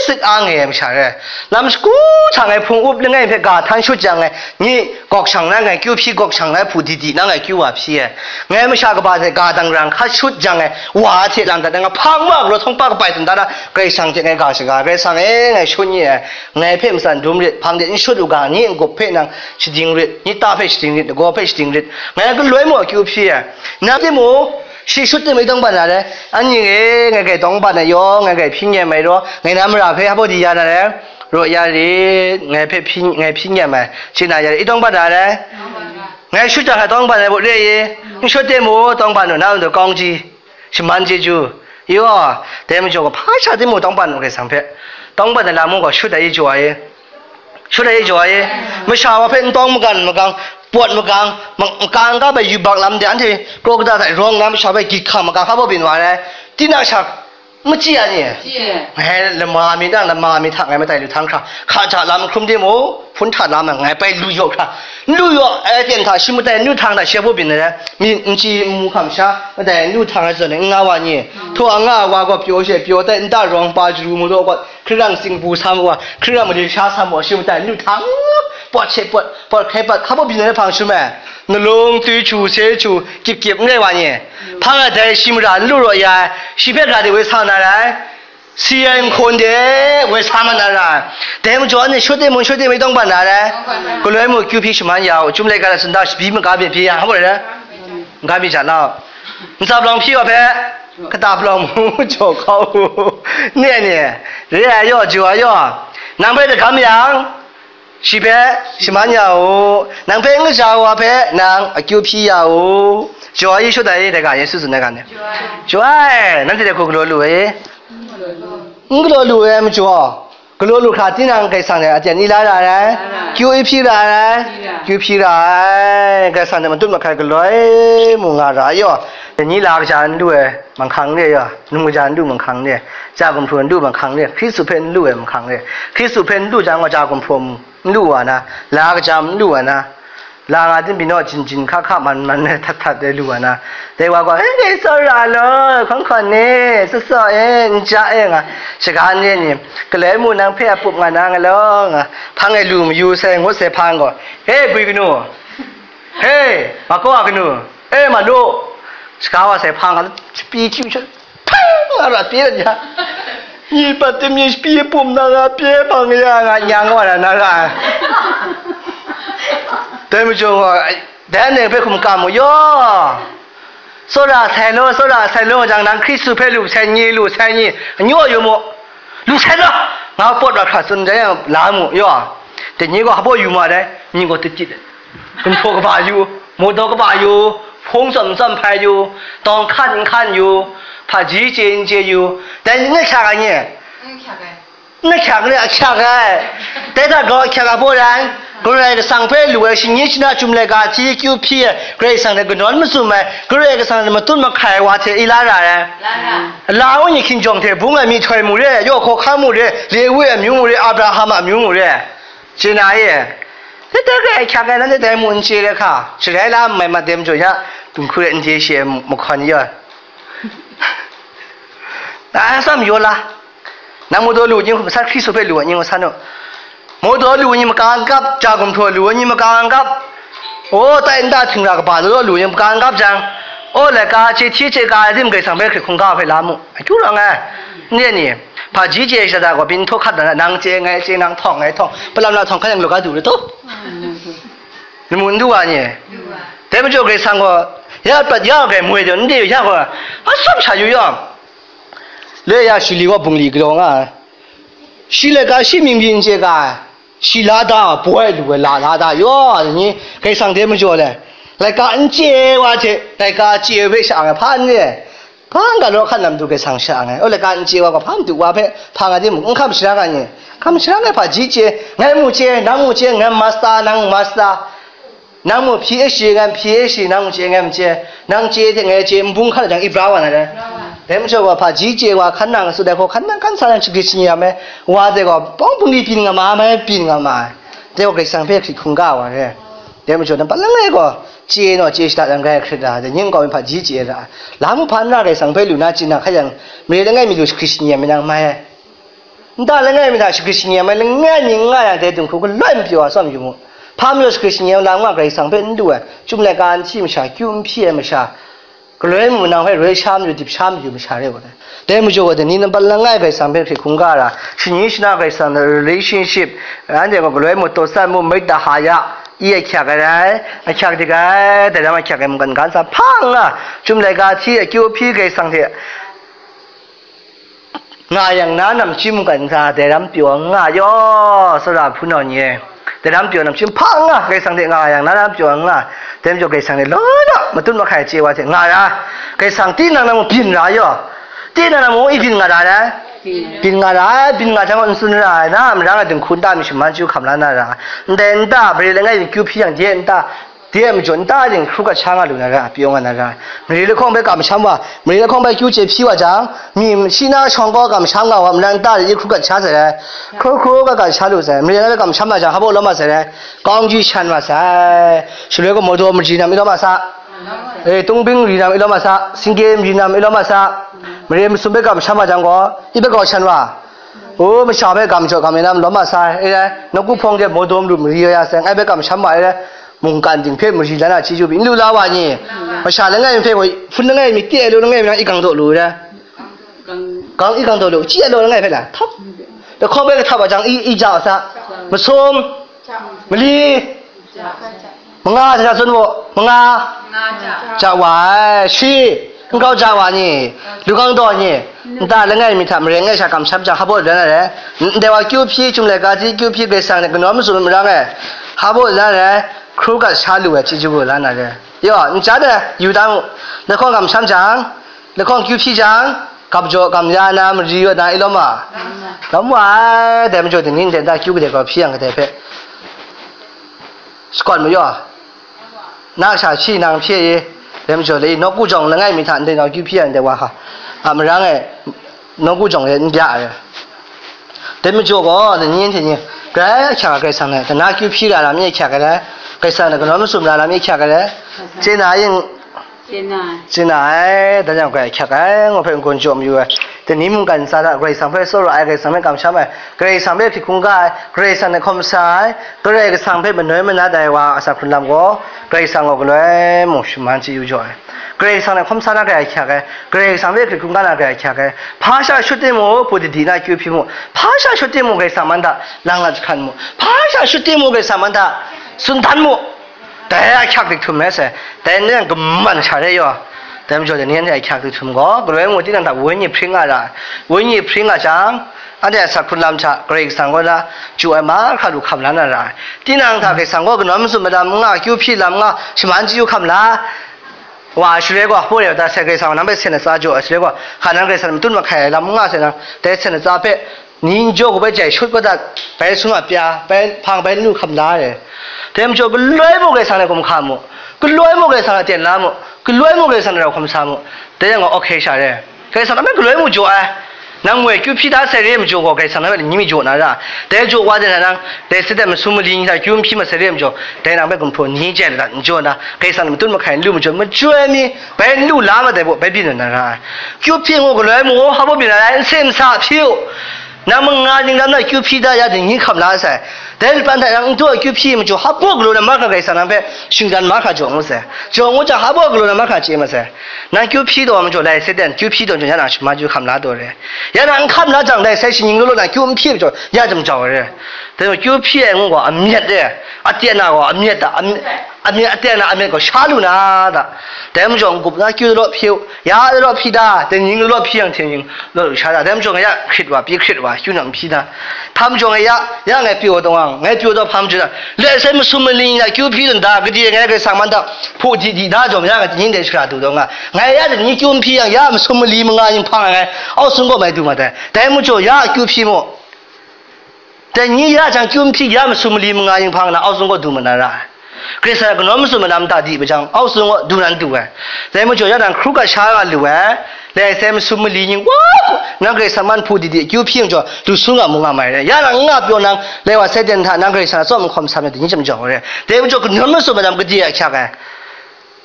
sit a ngai ai masha rai. Lam shagu hta ngai hpung up langai hpe ga htan shut jang ngai, ni gawk shang na ngai kyu hpyi, gawk shang na hpu di di na ngai kyu wa hpyi ai. Ngai masha kaba hte ga dang rang hkat shut jang ngai, wa hte lang dat na ngai hpang wa galaw htawng pa kabai dum da na, Karai Kasang hte ngai ga shaga, Karai Kasang e, ngai shut ni ai. Ngai hpe matsan dum rit, hpang de n shut u ga, ni n-gup hpe nang shading rit, ni ta hpe shading rit, lagaw hpe shading rit. Ngai galoi maw kyu hpyi ai. Nang timung, shi shut timung i tawng ban na re, anyi e, ngai grai tawng ban ai yaw, ngai grai hpyi n rai mai raw, ngai na mara hpe hpa di ya na re, raw ya rit, ngai hpe hpyi, ngai hpyi n rai mai, chye na ya rit, i tawng ban na re, ngai shut jang hkra tawng ban ai baw re i, n shut timung, tawng ban u, na ndu kawng ji. shaman chyeju, yaw, dai majaw gaw hpa sha timung tawngban u Karai Kasang hpe, tawngban ai lam mung gaw shut ai jaw ai, shut ai jaw ai, masha wa hpe n tawng magan magang, pawt magang, ma-, makang kap ai yubak lam de, anhte kraw kata hta rawng na masha hpe gyit hkam magang hpa baw byin wa ai, tinang sha machyi a ni? Machyi. Ngai lama mi dang, lama mi hta ngai matai lu htang hkra, hka hta lam hkrum de mu, hpun hta lam ngai bai lu yaw hkra, n lu yaw ai aten hta shi matai n lu htang hta shi a baw byin ai, mi n chyi n mu hkam sha, matai n lu htang ai zawn n nga wa ni? Htaw a nga ai wa gaw pyaw she pyaw tai, nta rawng pa jaru mu daw gaw, hkri rang singbu sa mu wa, hkri rang mali sha sa mu wa, shi matai n lu htang, pawt she pawt, pawt hkrai pawt, hka baw byin ai hpang shum ai, nalung twi chu se chu, kyip kyip n rai wa ni? Hpang a dai shi mara n lu raw ya ai, shi hpe ga de woi sa na rai? Si ai nhkawn de woi sa ma na ra ai. Dai majaw ni shut de mun shut de mai tawng ban na rai. Galoi mu kyu hpyi shaman ya u, Chyum laika na sunda shabi maga byin hpyi ya, hpa rai? Maga byin ja lau. Ntsap lawng hpyi wa hpe, kata palawng mu jaw kau u. Ne ni, re ai yaw, jaw ai yaw. Nang hpe dagam yang, shi hpe shaman ya u, nang hpe n kaja wa hpe nang akyu hpyi ya u. Jaw ai, Yesu dai, dai ga, Yesu tsun ai ga ni. Jaw ai, nanhte dai hku galaw lu ai. N galaw lu ai majaw, galaw lu hkra tinang Karai Kasang dai aten ni la ra ai, kyu hpyi ra ai, kyu hpyi ra ai, Karai Kasang dai matut mahkai galoi mu nga ra ai yaw. Ni la kaja n lu ai, manghkang re ya, num kaja n lu manghkang re, ja gumhpraw n lu manghkang re, Hkristu hpe n lu ai manghkang re, Hkristu hpe n lu jang gaw ja gumhpraw n lu wa na, la kajam n lu wa na, la nga din binaw jin jin hka hka man man ai htat htat ai lu wa na, dai wa gaw, "E, dai tsawra law, hkawn hkawn ni, tsaw tsaw e, n ja e," nga, shaga n re ni, galoi mu nang hpe a pup nga na nga law, nga, hpang e lu mayu sai ngut sai hpang gaw, "E, gwi kanu, he, ma kaw a kanu, e, ma lu," shaga wa sai hpang nga, shapi hkyu sha, hpang nga ra pye dat ya. Ni pat tim ni shapi pum na nga pye hpang ya nga nyang wa na na ra. Dai majaw gaw, dai nang hpe hkum kam mu yaw. Tsawra sai law, tsawra sai law jang, nang Hkristu hpe lu sai ni, lu sai ni, anyaw yu mu. Lu sai law, nga pawt ra hkra tsun jang, la mu yaw. Dai ni gaw hpa yu ma dai, ni gaw tit tit ai. Gumhpraw kaba yu, mawdaw kaba yu, hpung tsawm tsawm hpai yu, tawng hkan hkan yu, hpaji chye n chye yu, dai ni n hkyak ai ni? N hkyak ai. N hkyak ni, a hkyak ai. Dai hta gaw a hkyak ai baw rai, Karai Kasang hpe lu ai shani shana chyum laika hti akyu hpyi ai, Karai Kasang hte kanawn mazum ai, Karai Kasang hte matut mahkai ai wa hte i la ra ai. La ra. La u ni hkinjawng hte bung ai myihtoi mu re, yaw hkawhkam mu re, Lewi amyu mu re, Abraham amyu mu re. Chye na e, dai dai hkyak ai, nanhte dai mu n chye ai hka, sharai la n mai mat dem jaw ya, dinghku e n chye shi ai mahkawn ya. Na atsam yaw la, nang mawdaw lu ni, masat Hkristu hpe lu ai ni, san u. Mawdaw lu ni makang kap, ja gumhpraw lu ni makang kap, o, tai nta htingra kaba law lu ni makang kap jang, o, laika chye hti chye ka ai tim Karai Kasang hpe hkrit hkungga hpe la mu. Akyu rawng ai, n re ni? Hpaji chye shada gaw, byin htaw hkat na, nang chye, ngai chye, nang htawng, ngai htawng, palam na htawng hkan yang law ga du re taw? Lamu n du wa ni? Dai majaw Karai Kasang gaw, ya prat ya grai moi jaw, n de ya gaw, a tsawm sha yu yawng, le ya shi li wa bungli galaw nga ai. Shi laika shi mying byin n chye ga ai. Shi la da, boi lu ai la, la da, yaw, ni, Karai Kasang dai majaw le, laika n chye wa hte, laika chye hpe sha ai hpa n re ai. Hpa n ga law hkan lam du Karai Kasang sha ai. O, laika n chye wa gaw, hpa madu wa hpe, hpa nga di mu, n hkam shara nga ni, hkam shara nga hpaji chye, ngai mu chye, nang mu chye, ngai master, nang master, nang mu P H D, ngai P H D, nang mu chye, ngai mu chye, nang chye hte ngai chye, n bung hkan jang, i bra wa na dai. Dai majaw gaw, hpaji chye wa, hkan nang su dai hkaw, hkan nang hkan sa nang shagrit shani ya me, wa dai gaw, pawng bungli byin nga ma, mai byin nga ma ai. Dai gaw, Karai Kasang hpe hkrit hkungga wa re. Dai majaw, nampat langai gaw, chye naw, chye shada yang, grai hkrit ra, dai ning gaw, hpaji chye ra. Lam hpa nna Karai Kasang hpe lu na, chye na hka yang, mare langai mi lu shagrit shani ya me nang mai ai. Nta langai mi hta shagrit shani ya me, langai mi n nga yang, dai dinghku galoi n pyaw ai tsawm yu mu. Hpa majaw shagrit shani ya lam nga Karai Kasang hpe n lu ai, chyum laika n hti masha, kyu n hpyi ai masha, galoi mu nang hpe roi sha mayu, dip sha mayu masha re wa ai. Dai majaw gaw, dai ni nampat langai Karai Kasang hpe hkrit hkungga ra, shani shana Karai Kasang hte relationship, anhte gaw galoi mu, taw san mu, marit da ha ya, i a hkyak ai rai, a hkyak dik ai, dai ram a hkyak ai mungkan ga ntsa hpa n nga, chyum laika hti akyu hpyi Karai Kasang hte nga yang na namchyi mungkan ntsa dai ram pyaw n nga yaw, tsawra hpunau ni e. Dai lam pyaw na, hpyi hpa nga, Karai Kasang hte nga yang, na lam pyaw nga, dai majaw Karai Kasang ni law law, matut mahkai chye wa hte nga ra, Karai Kasang tinang na mung byin ra yaw, tinang na mung i byin nga ra ai, byin nga ra ai, byin nga jang gaw n tsun ra ai, na a marang a dinghku nta mi shaman chyu hkam la na ra, ndai nta, mare langai mi kyu hpyi yang, de nta, de a majaw nta ting hkru gat sha nga lu na ra, pyaw nga na ra, mare lahkawng bai kamsham wa, mare lahkawng bai kyu chye hpyi wa jang, mi shi na shawng gaw kamsham nga wa, mara nta de hkru gat sha sai ai, hkru hkru gat gat sha lu sai, mare na bai kamsham wa jang, hpa baw lawm wa sai ai, kawng ji shan wa sai, shaloi gaw mawdaw mari nam i lawm wa sa, e, tungbing mari nam i lawm wa sa, singge mari nam i lawm wa sa, mare masum bai kamsham wa jang gaw, i bai gaw shan wa, u, masha bai gam jaw gam e nam lawm wa sa, e, nawku hpawng de mawdaw maru mari ya sai, ngai bai kamsham wa, e, mungkan ting hpe mari la na chyeju pyi n lu la wa ni? Masha langai mi hpe gaw, hpun langai mi, te ai law langai mi nang i gang daw lu re. Gang i gang daw lu, chyi ai law langai hpe la, htap. Lahkawng bai kahtap wa jang, i, i ja wa sa. Masum, mali, manga, sa tsun mu, manga. Ja wa ai, shi, nkau ja wa ni, lu gang daw ni, nta langai mi hta maren ngai sha kamsham jang, hpa baw la na re. Ndai wa kyu hpyi, Chyum Laika hti kyu hpyi, Karai Kasang ni kanawn mazum marang e, hpa baw la na re. Hkru gat sha lu ai chyeju gaw la na re. Yaw, n ja ai, yu da mu. Lahkawng kamsham jang, lahkawng kyu hpyi jang, gam jaw gam ya na, mari yaw na, i lawm wa? Lawm wa ai, dai majaw, dai ni ndai nta kyu kadai gaw hpyi yang kadai hpe, shakawn mu yaw. Na sha shi nang hpye i, dai majaw le, nawku jawng langai mi hta ndai nau kyu hpyi yang dai wa hka, a marang e, nawku jawng e n bya ai. Dai majaw gaw, dai ni hte ni, grai ahkyak ai Karai Kasang e, dai na kyu hpyi ra lam e ahkyak ai, Karai Kasang e kanawn mazum ra lam e ahkyak ai, chye na yin, Chye na ai. Chye na ai, dan yang grai ahkyak ai, ngu hpe n-gun jaw mayu ai. Dai ni mungkan ntsa hta Karai Kasang hpe tsawra ai, Karai Kasang hpe kamsham ai, Karai Kasang hpe hkrit hkungga ai, Karai Kasang hte hkawm sa ai, Karai Kasang hpe manoi manat ai wa a asak hkrun lam gaw, Karai Kasang gaw galoi mung shaman chyeju jaw ai. Karai Kasang hte hkawm sa na grai ahkyak ai, Karai Kasang hpe hkrit hkungga na grai ahkyak ai. Hpa sha shut timung, hpu didi na akyu hpyi mu, hpa sha shut timung, Karai Kasang man hta lang lat jahkan mu, hpa sha shut timung, Karai Kasang man hta tsun dan mu. Dai ahkyak dik htum ai sai, dai n yang kaman sha re yaw. Dai majaw, dai ni anhte ahkyak dik htum gaw, galoi mung tinang hta wenyi hpring nga ra ai. Wenyi hpring nga jang, anhte a asak hkrun lam hta Karai Kasang kaw na chyu ai mahkra lu hkam la na ra ai. Tinang hta Karai Kasang gaw kanawn mazum ai lam n nga, akyu hpyi lam n nga, shaman chyeju hkam la wa ai shaloi gaw, hpaw re ai ta sai Karai Kasang nang hpe sen ai tsa jaw ai shaloi gaw, hka nang Karai Kasang matut mahkai ai lam n nga sai nang, dai sen ai tsa hpe, ni n jaw hku bai jai shut kau dat, bai sung a pya, bai hpang, bai nu hkam la ai. Dai majaw, galoi mung Karai Kasang hte gumhkam mu, galoi mung Karai Kasang hte ten la mu, galoi mung Karai Kasang hte rau hkam sa mu, dai yang gaw, ok sha re. Karai Kasang hpe galoi mung jaw ai. Nang moi akyu hpyi da sai re ai majaw gaw, Karai Kasang hpe ni mi jaw na ra. Dai jaw wa de hta nang, dai saden masum mali ni hta akyu n hpyi mat sai re ai majaw, dai nang hpe gumhpraw ni jai dat n jaw na, Karai Kasang hte matut mahkai n lu majaw, majoi mi, bai n lu la mat ai baw, bai byin na ra ai. Kyu hpyi ngu galoi mu, hpa baw byin na ra ai, n se n sa hpyi u. Nang manga ninglam na kyu hpyi da ya ding ni hkam la sai. Dai lapan hta nang n taw kyu hpyi majaw, hpa baw galaw na mahkra Karai Kasang nang hpe shinggan mahkra jaw ngu sai. Jaw ngu jang, hpa baw galaw na mahkra chye ma sai. Nang kyu hpyi taw majaw, dai saden kyu hpyi taw majaw, ya nang shaman chyeju hkam la taw re. Ya nang n hkam la jang, dai sai shaning law law na kyu n hpyi majaw, ya jam jau re. Dai majaw, kyu hpyi ai ngu gaw, amyat re. Aten na gaw, amyat da, am-, amyat, aten na amyat gaw, sha lu na da. Dai majaw, n-gup na kyu law hpyi u, ya law hpyi da, dai ning law hpyi yang hte ning law lu sha da. Dai majaw, ngai ya hkrit wa, pyi hkrit wa, kyu na n hpyi na. Hpa majaw ngai ya, ya ngai pyaw taw nga, ngai pyaw taw hpa majaw na, let sai masum mali ni na kyu hpyi tawn da, gade ngai Karai Kasang man hta hpu di di da jawm ya, ngai dai ni dai shara du taw nga. Ngai ya dai ni kyu n hpyi yang, ya masum mali manga yin hpang ai ngai, aw sung gaw mai du mat ai. Dai majaw, ya kyu hpyi mu. Dai ni ya jang kyu n hpyi, ya masum mali manga yin hpang na, aw sung gaw du mat na ra ai. Karai Kasang a kanawn mazum ai lam ta di bai jang, aw sung gaw du nan du ai. Dai majaw, ya nang hkru gat sha nga lu ai, lai sai masum mali ning wa hku, nang Karai Kasang man hpu di di akyu hpyi yang jaw, du su nga mu nga mai re. Ya nang n nga pyaw nang, lai wa saden hta nang Karai Kasang a tsawm n hkawm sa myit dai ni jam jau re. Dai majaw, kanawn mazum ai lam gade ahkyak ai.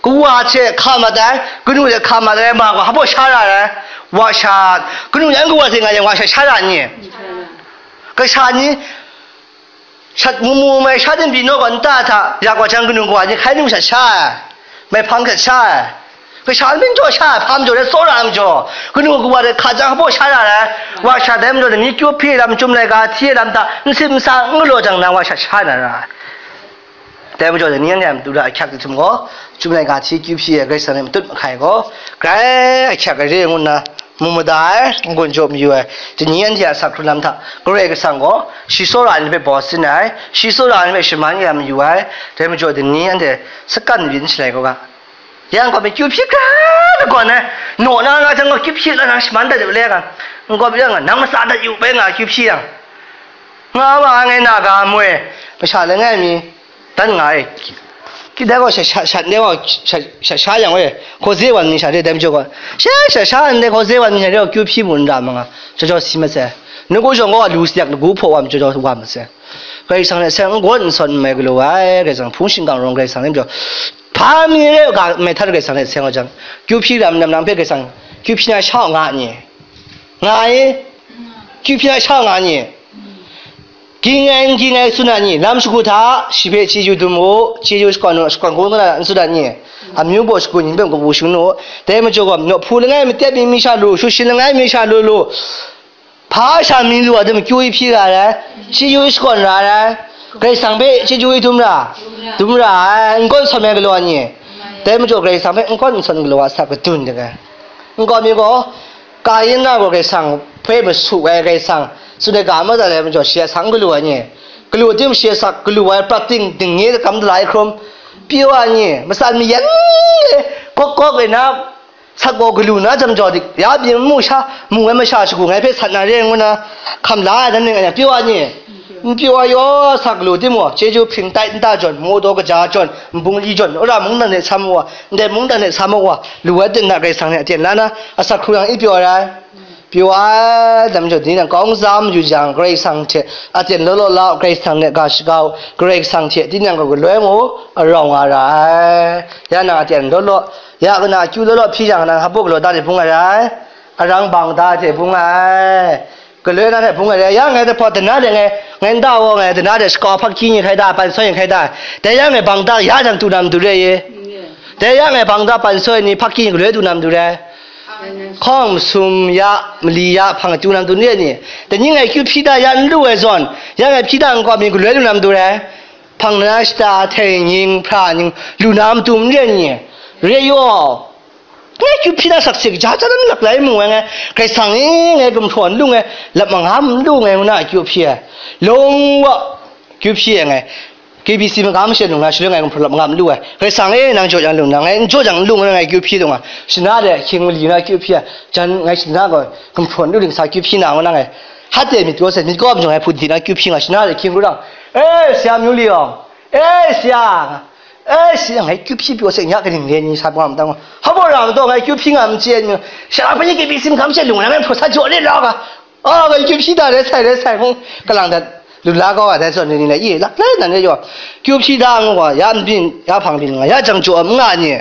Kawa hte hka mat ai, kanu hte hka mat ai, ma gaw hpa baw sha ra ai. Wa sha, kanu yan kawa hte nga yang wa sha sha ra n ni? Kasha ni, shat mu mu mai sha din pyi naw gaw nta hta, ya gaw jang kanu kawa ni hkai num shat sha ai, mai hpang shat sha ai. Kasha npawt jaw sha ai, hpa majaw rai tsawra ai majaw, kanu kawa hte hka jang hpa baw sha ra ai, wa sha dai majaw, ni kyu hpyi lam, Chyum Laika hti lam hta, n sit n sa, n galaw jang, nang wa sha sha na ra ai. Dai majaw, ni anhte a matu hta ahkyak dik htum gaw, Chyum Laika hti kyu hpyi ai Karai Kasang hte matut mahkai gaw, grai ahkyak ai re ngu nna, mu mada ai, n-gun jaw mayu ai, dai ni anhte a asak hkrung lam hta, Karai Kasang gaw shi tsawra ai ni hpe baw sin ai, shi tsawra ai ni hpe shaman ya mayu ai, dai majaw dai ni anhte sakan myit n shalai gaw ga. Yang gaw, kyu hpyi hkra na gawn ai, naw na nga jang gaw, kyu hpyi la nang shaman dat yu le nga, n gaw, yang nang matsa dat yu bai nga, kyu hpyi yang, nga wa ngai na ga moi, masha langai mi, dan nga ai. Ki dai gaw, sha, sha, sha, ne gaw, sha, sha, sha yang we, hkaw ze wan ni sha de, dai majaw gaw, sha, sha, sha, ndai hkaw ze wan ni sha de gaw, kyu hpyi mu n ra ma nga, jaw jaw si ma sai. Nawku shawng gaw, lu si yak, lagu hpaw wa ma, jaw jaw wa ma sai. Karai Kasang hte seng n gawn n sawn n mai galaw ai, Karai Kasang hpung shingkang rawng Karai Kasang hte majaw, hpa mi re u ga, mai htat Karai Kasang hte seng wa jang, kyu hpyi ram, ram, nang hpe Karai Kasang, kyu hpyi na sha nga ni? Nga i? Kyu hpyi na sha nga ni? Ging ai, n ging ai, tsun a ni? Lam shagu hta, shi hpe chyeju dum u, chyeju shakawn u, shakawn kung na n tsun a ni? Amyu baw shagu ni hpe kabu shangun u, dai majaw gaw, nawhpu langai matet mi mi sha lu, shut shin langai mi sha lu lu, hpa sha mi lu a dum kyu i hpyi ra ai, chyeju i shakawn ra ai, Karai Kasang hpe chyeju i dum ra, dum ra ai, n kawn sawn ai galaw ai ni? Dai majaw Karai Kasang hpe n kawn n sawn galaw a sa kadun de ai. N kawn mi gaw, Kayin na gaw Karai Kasang hpe masu ai, Karai Kasang tsun ai ga ma dat ai majaw, shi a sang galu ai ni? Galu tim shi a sak galu ai prat ting, dingnye, kam dala ai hkrum, pyi wa ni? Matsan mayan e, kawk kawk e na, sak gaw galu na jang jaw dik, ya byin mu sha, mu ai masha shagu ngai hpe sat na re ngu na, hkam la ai dan ning ai, pyi wa ni? N pyi wa yaw, sak galu tim gaw, chyeju hpring tai nta jawn, mu daw kaja jawn, nbung li jawn, wora mungdan hte sa mu wa, ndai mungdan hte sa mu wa, lu ai ten na Karai Kasang ni aten la na, asak hkrung yang i pyaw ai. Pyaw ai, dai majaw, dai ni nang kau n zam yu jang, Karai Kasang hte aten law law la u, Karai Kasang hte ga shaga u, Karai Kasang hte tinang gaw galoi ngu arau nga ra ai. Ya nang aten law law, ya kana akyu law law hpyi jang, nang hpa galaw da de bung ai rai, arang bang da de bung ai, galoi na hte bung ai rai. Ya ngai dahpaw dana de ngai, ngai nta gaw ngai dana de shakau hpakki ni hkai da, pansoi ni hkai da, dai ya ngai bang da ya jang tu na matu re ye. Dai ya ngai bang da, pansoi ni hpakki ni galoi tu na matu re. Hkawng masum ya, mali ya, hpang tu na matu re ni? Dai ni ngai kyu hpyi da ya n lu ai zawn, ya ngai hpyi da nkau mi galoi lu na matu re. Hpang na shata, htei nying, hpra nying, lu na matu n re ni? Re yaw. Ngai kyu hpyi da sakse kaja ja dan lak lai mu ai ngai, Karai Kasang e, ngai gumhpraw n lu ngai, lap mangam n lu ngai, ngu na kyu hpyi ai. Long wa, kyu hpyi ai ngai. K B C magam she nung na shaloi ngai gumhpraw lap mangam n lu ai. Karai Kasang e, nang jaw jang lu na, ngai n jaw jang n lu ngu na ngai kyu hpyi dung a. Shana de hkying mali na kyu hpyi ai. Jan ngai shana gaw gumhpraw n lu ling sa kyu hpyi na ngu na ngai. Hate myit gaw se, myit gaw majaw ngai hput di na kyu hpyi nga, shana de hkying ru dang, "E, sya myu li yawng, e, sya, e, sya, ngai kyu hpyi pyaw se, nya kaning re ni sa pawng a matang, hpa baw ra ma taw, ngai kyu hpyi nga n chye ni, sha hpa ni K B C magam she lung na ngai hpaw sa jaw re la ga, a, ngai kyu hpyi da re sai, re sai," hpung kalang dat, lu la kau ai dai zawn ni ni le, i, lak lai nan re yaw, kyu hpyi da ngu gaw, ya n byin, ya hpang byin nga, ya jang jaw n nga ni?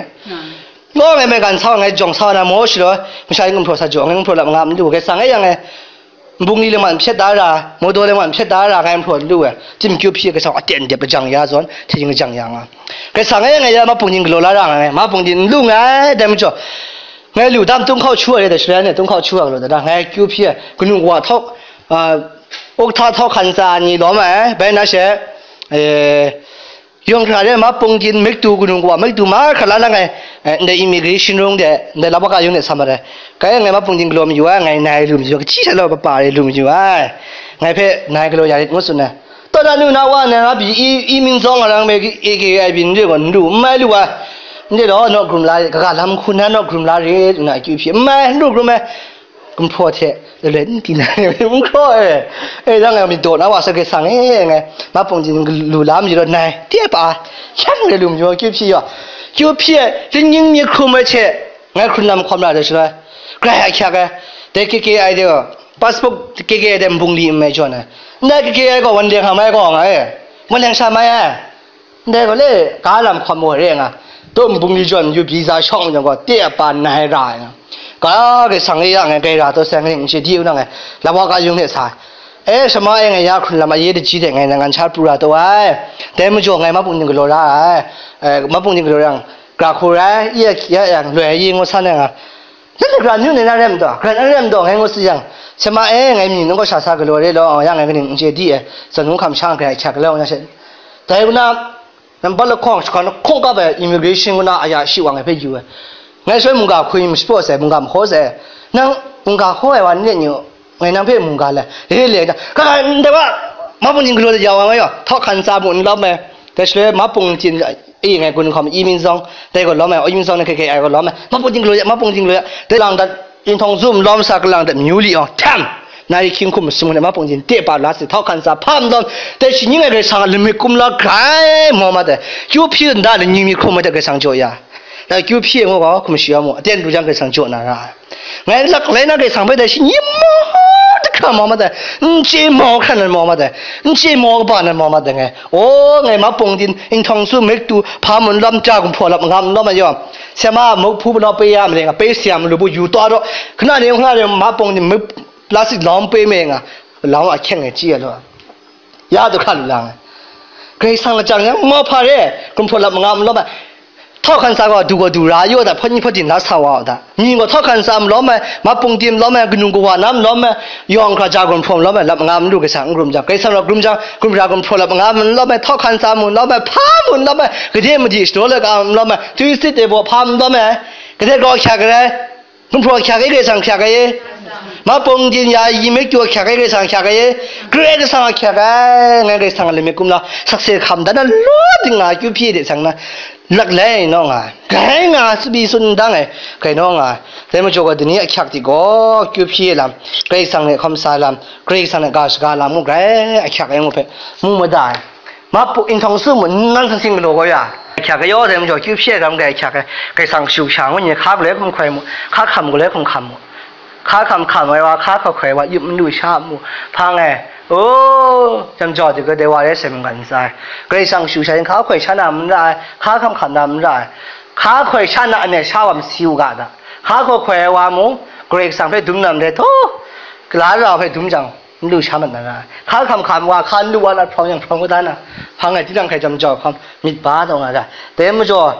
Law ngai maigan sa wa, ngai jawng sa wa na maw shalaw, masha ni gumhpraw sa jaw, ngai gumhpraw lap nga n lu, Karai Kasang e yang e, nbung ni lengman hpyet da ra, mawdaw lengman hpyet da ra, ngai gumhpraw n lu ai. Tim kyu hpyi Karai Kasang aten dep lajang ya zawn, hte yin lajang ya nga. Karai Kasang e ngai ya mapung ning galaw la ra nga ngai, mapung ning n lu ngai, dai majaw, ngai lu dam tung hkau chu ai re, dai shaloi anhte tung hkau chu ai galaw da, ngai kyu hpyi ai, kanu wa htawk, a, ukta htawk hkan tsa ni lawm ai, bai na she, e, yawng hkra de, mapung ning, miktu, kanu wa, miktu mahkra la na ngai, eh, ndai immigration rung de, ndai lawaka yung de sa ma ai. Kai ngai mapung ning galaw mayu ai, ngai nai lu mayu ai, kaji hta law papa re lu mayu ai. Ngai hpe nai galaw ya rit ngu tsun ai. Taw na nu na wa na na pyi, i, i mying zawng a rang me, i, i, i, ai byin re gaw, n lu, n mai lu ai. Ndai law, naw hkrum la rit, kaga lam hku na naw hkrum la rit, ngu na akyu hpyi, n mai, n lu hkrum ai. Gumhpraw hte, loi n di na, gumhpraw e, e, yang e, myit daw na wa sa Karai Kasang e, ngai, mapung ning lu la mayu rawt nai, de pa, hkyang re lu mayu, kyu hpyi yaw, kyu hpyi ai, lingning myit hkrum ai hte, ngai hkrun lam hkawm ra ai shaloi, grai ahkyak ai, dai K K I de, passport K K I de nbung li n mai jaw na, ndai K K I gaw wan leng hkam ai gaw nga e, wan leng sha mai ai. Ndai gaw le, ga lam hkawm ai re nga, taw nbung li jawn yu pyi za shawng jang gaw, te a pa nai ra ai nga. Ga Karai Kasang e ya ngai, grai ra taw sai, ngai n chye di u na ngai, lawaka yung de sa. E, shama e ngai ya hkrun lam aye daji de ngai nan gan sha pru ra taw ai. Dai majaw ngai mapung ning galaw ra ai. E, mapung ning galaw yang, gra hku rai, i ya, ya yang, loi ai yi ngu san ai nga. Nanhte gara n yu nna rai majaw, gara n rai majaw, ngai ngu tsun yang, sema e, ngai mi nang kaw sha sa galaw re law, ya ngai kaning n chye di e, zawn ngu hkam sha, grai hkyak galaw nga she. Dai kaw na, nambat lahkawng, shakawn lahkawng kap ai immigration kaw na aya shi wa ngai hpe yu ai. Ngai shaloi mungga hkwi mashapaw sai, mungga mahkaw sai. Nang Mungga hkaw ai wa n len yu, ngai nang hpe mungga le, re le, ka, ka, ndai wa, ma pung ting galaw de ya wa nga yaw, htawk hkan tsa mu n lawm ai, dai shaloi ma pung ting, e, ngai gun hkawm i min zong, dai gaw lawm ai, i min zong na hkei hkei ai gaw lawm ai, ma pung ting galaw ya, ma pung ting galaw ya, dai lang dat, inhtawng zum lawm sa, kalang dat, myu li yawng, htam, na i hkying hkum masum hkra ma pung ting de pa la si, htawk hkan tsa hpa n lawm, dai shi ning ai Karai Kasang a lamik kumla grai mau mat ai, kyu hpyi nda ai ni mi hkrum ai hte Karai Kasang jaw ya. Dai kyu hpyi ai ngu gaw, hkum shi ya mu, aten du jang Karai Kasang jaw na ra ai. Ngai lak lai na Karai Kasang hpe dai shi ni mau, da hkra mau mat ai, n chye mau hkra nan mau mat ai, n chye mau kaba nan mau mat ai ngai. O, ngai ma pung ting, inhtawng su, mik tu, hpa mun lam, ja gumhpraw lap, ngam lawm ai yaw. Sema, muk hpu, palaw, pei ya, maling, a pei siam, lu bu, yu taw daw, hkana ni, hkana ni, ma pung ting, mik, plastic lawm pei me nga, lawm a hkyeng e chyi ai law. Ya du hkra lu lang ai. Karai Kasang lajang yang, mau hpa re, gumhpraw lap, ngam lawm ai. Htawk hkan tsa gaw, du gaw du ra yu ai da, hpawt ni hpawt din la sa wa ai da. Myi gaw htawk hkan tsa malawm ai, ma pung ting malawm ai, kanu kawa na malawm ai, yawng hkra ja gumhpraw malawm ai, lap nga n lu Karai Kasang n grum jang, Karai Kasang rau grum jang, gumra gumhpraw lap nga malawm ai, htawk hkan tsa mu malawm ai, hpa mu malawm ai, gade madi shadaw laga malawm ai, twi sit de baw hpa malawm ai, gade gaw hkyak ai, gumhpraw hkyak ai, Karai Kasang hkyak ai, ma pung ting ya yi mik tu hkyak ai, Karai Kasang hkyak ai, Karai Kasang hkyak ai, ngai Karai Kasang a lamik kumla, sakse hkam dan na law ding nga kyu hpyi de sang na, lak lai naw nga, grai nga, tsubi tsun dang ai, grai naw nga, dai majaw gaw, dai ni ahkyak di gaw, kyu hpyi ai lam, Karai Kasang hte hkawm sa ai lam, Karai Kasang hte ga shaga lam ngu, grai ahkyak ai ngu hpe, mu mada ai. Ma pu inhtawng su mu, nang sing sing galaw gaw ya, ahkyak kayawng dai majaw, kyu hpyi ai lam grai ahkyak ai, Karai Kasang kashu kasha ngu ni, hka galoi hkum hkoi mu, hka hkam galoi hkum hkam mu. Hka hkam hkam ai wa, hka hkoi hkoi ai wa, yup n lu sha mu, hpang e, o, jam jaw de, gade wa rai sai mungkan ntsa ai. Karai Kasang shu sha yin hka hkoi sha na n ra ai, hka hkam hkam na n ra ai. Hka hkoi sha na, ane sha wa masi u ga da. Hka hkoi hkoi ai wa mu, Karai Kasang hpe dum nam re, htaw, gala rau hpe dum jang, n lu sha mat na ra ai. Hka hkam hkam wa, hka n lu wa, lat hprawng yang hprawng kau da na, hpang e, tinang hkai jam jaw hkam, myit ba taw nga ra. Dai majaw,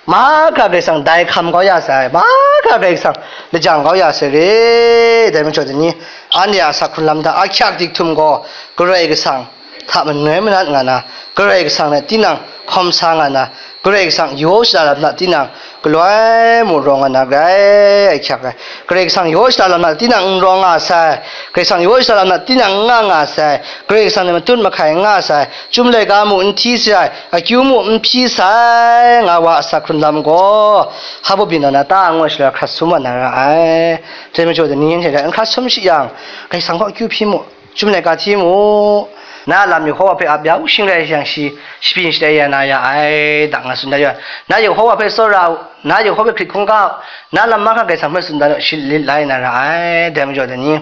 mahkra Karai Kasang dai hkam kau ya sai, mahkra Karai Kasang lajang kau ya sai re, dai majaw dai ni, anhte a asak hkrun lam hta ahkyak dik htum gaw, Karai Kasang hta manoi manat nga na, Karai Kasang hte tinang hkawm sa nga na, Karai Kasang yaw shada lam hta tinang galoi mu rawng nga na, grai ahkyak ai. Karai Kasang yaw shada lam hta tinang n rawng nga sai, Karai Kasang yaw shada lam hta tinang n nga nga sai, Karai Kasang hte matut mahkai n nga sai, Chyum laika mu n hti sai, akyu mu n hpyi sai, nga wa asak hkrun lam gaw, hpa bawbyin na ta ngu ai shaloi hkrat sum wa na ra ai. Dai majaw dai ni hte n hkrat sum shi yang, Karai Kasang gaw akyu hpyi mu, chyum laika hti mu, na lam Yehowa hpe ap ya u, shing rai yang shi, shapyi shatai ya na ya ai, da nga tsun da ya. Na Yehowa hpe tsawra u, na Yehowa hpe hkrit hkungga u, na lam mahkra Karai Kasang hpe tsun da, shi lit lai na ra ai, dai majaw dai ni.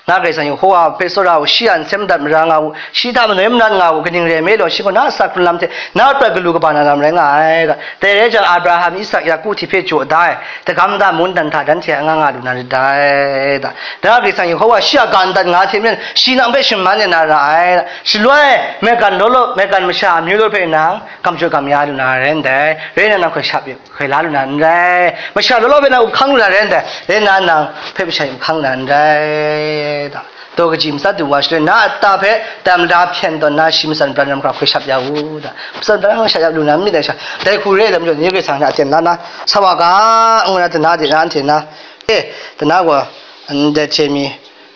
Na Karai Kasang Yehowa hpe tsawra u, shi a nsem madat mara nga u, shi hta manoi manat nga u, kaning rai nme law, shi gaw na asak hkrun lam hte na prat galu kaba na lam rai nga ai, da. Dai rai jang, Abraham, Isak, Yaku hte hpe jaw da ai, dagam da mun dan hta, danhte a nga nga lu na rit dai, da. Na Karai Kasang Yehowa shi a ga ndat nga hte maren, shi nang hpe shaman ya na ra ai, da. Shaloi, maigan law law, maigan masha amyu law hpe nang, gam jaw gam ya lu na rai ndai, rai nna nang hkoi shap yu. Hkoi la lu na n rai. Masha law law hpe nang up hkang lu na rai ndai, rai nna nang hpe masha up hkang lu na n rai, da. Daw kaji matsat du wa shaloi, na a ta hpe dam da hpyen tawn na, shi matsan bran ram hkra hkoi shap ya u, da. Matsan bran hkra shap ya lu na n myit ai sha, dai hku re ai lam jaw, ni Karai Kasang hte aten la na, sa wa ga, ngu na, dana de na, anhte na, e, dana gaw, ndai hte mi,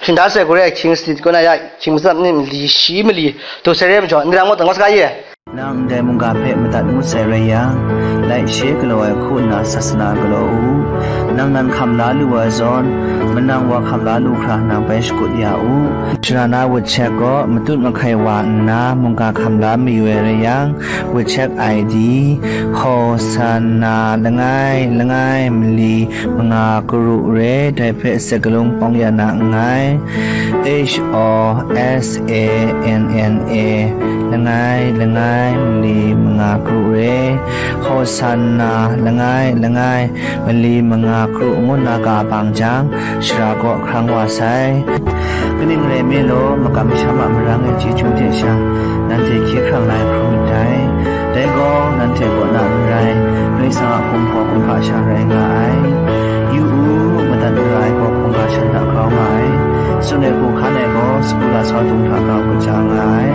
hkring da sai hku re ai, King Street kaw na ya, King matsat ni mali, shi mali, daw sai re ai majaw, ndai lam gaw, dang wa saga ye. Nang ndai mungga hpe madat ngut sai rai yang, laishe galaw ai hku nna sasana galaw u. Nang nan hkam la lu ai zawn, manang wa hkam la lu hkra nang bai shakut ya u. Shara na wut chek gaw matut mahkai wa nna mungga hkam la mayu ai rai yang, wut chek I D, Hosanna langai langai mali manga karu re, dai hpe sakalung pawng ya na nngai. H O S A N N A, langai langai mali manga karu re, Hosanna langai langai mali manga karu ngu na ga bang jang, shara kaw hkrang wa sai. Kaning rai nme law, makam masham a marang e chyeju hte sha, nanhte hkye hkrang la ai hkrum myit dai. Dai gaw, nanhte kaw na n rai, Karai Kasang a hkum gaw hkungga sha rai nga ai. Yu u, madat n ra ai gaw hkungga shan hta grau nga ai. Tsun ai hku hkan ai gaw, sagu lasau dung hta grau kaja nga ai.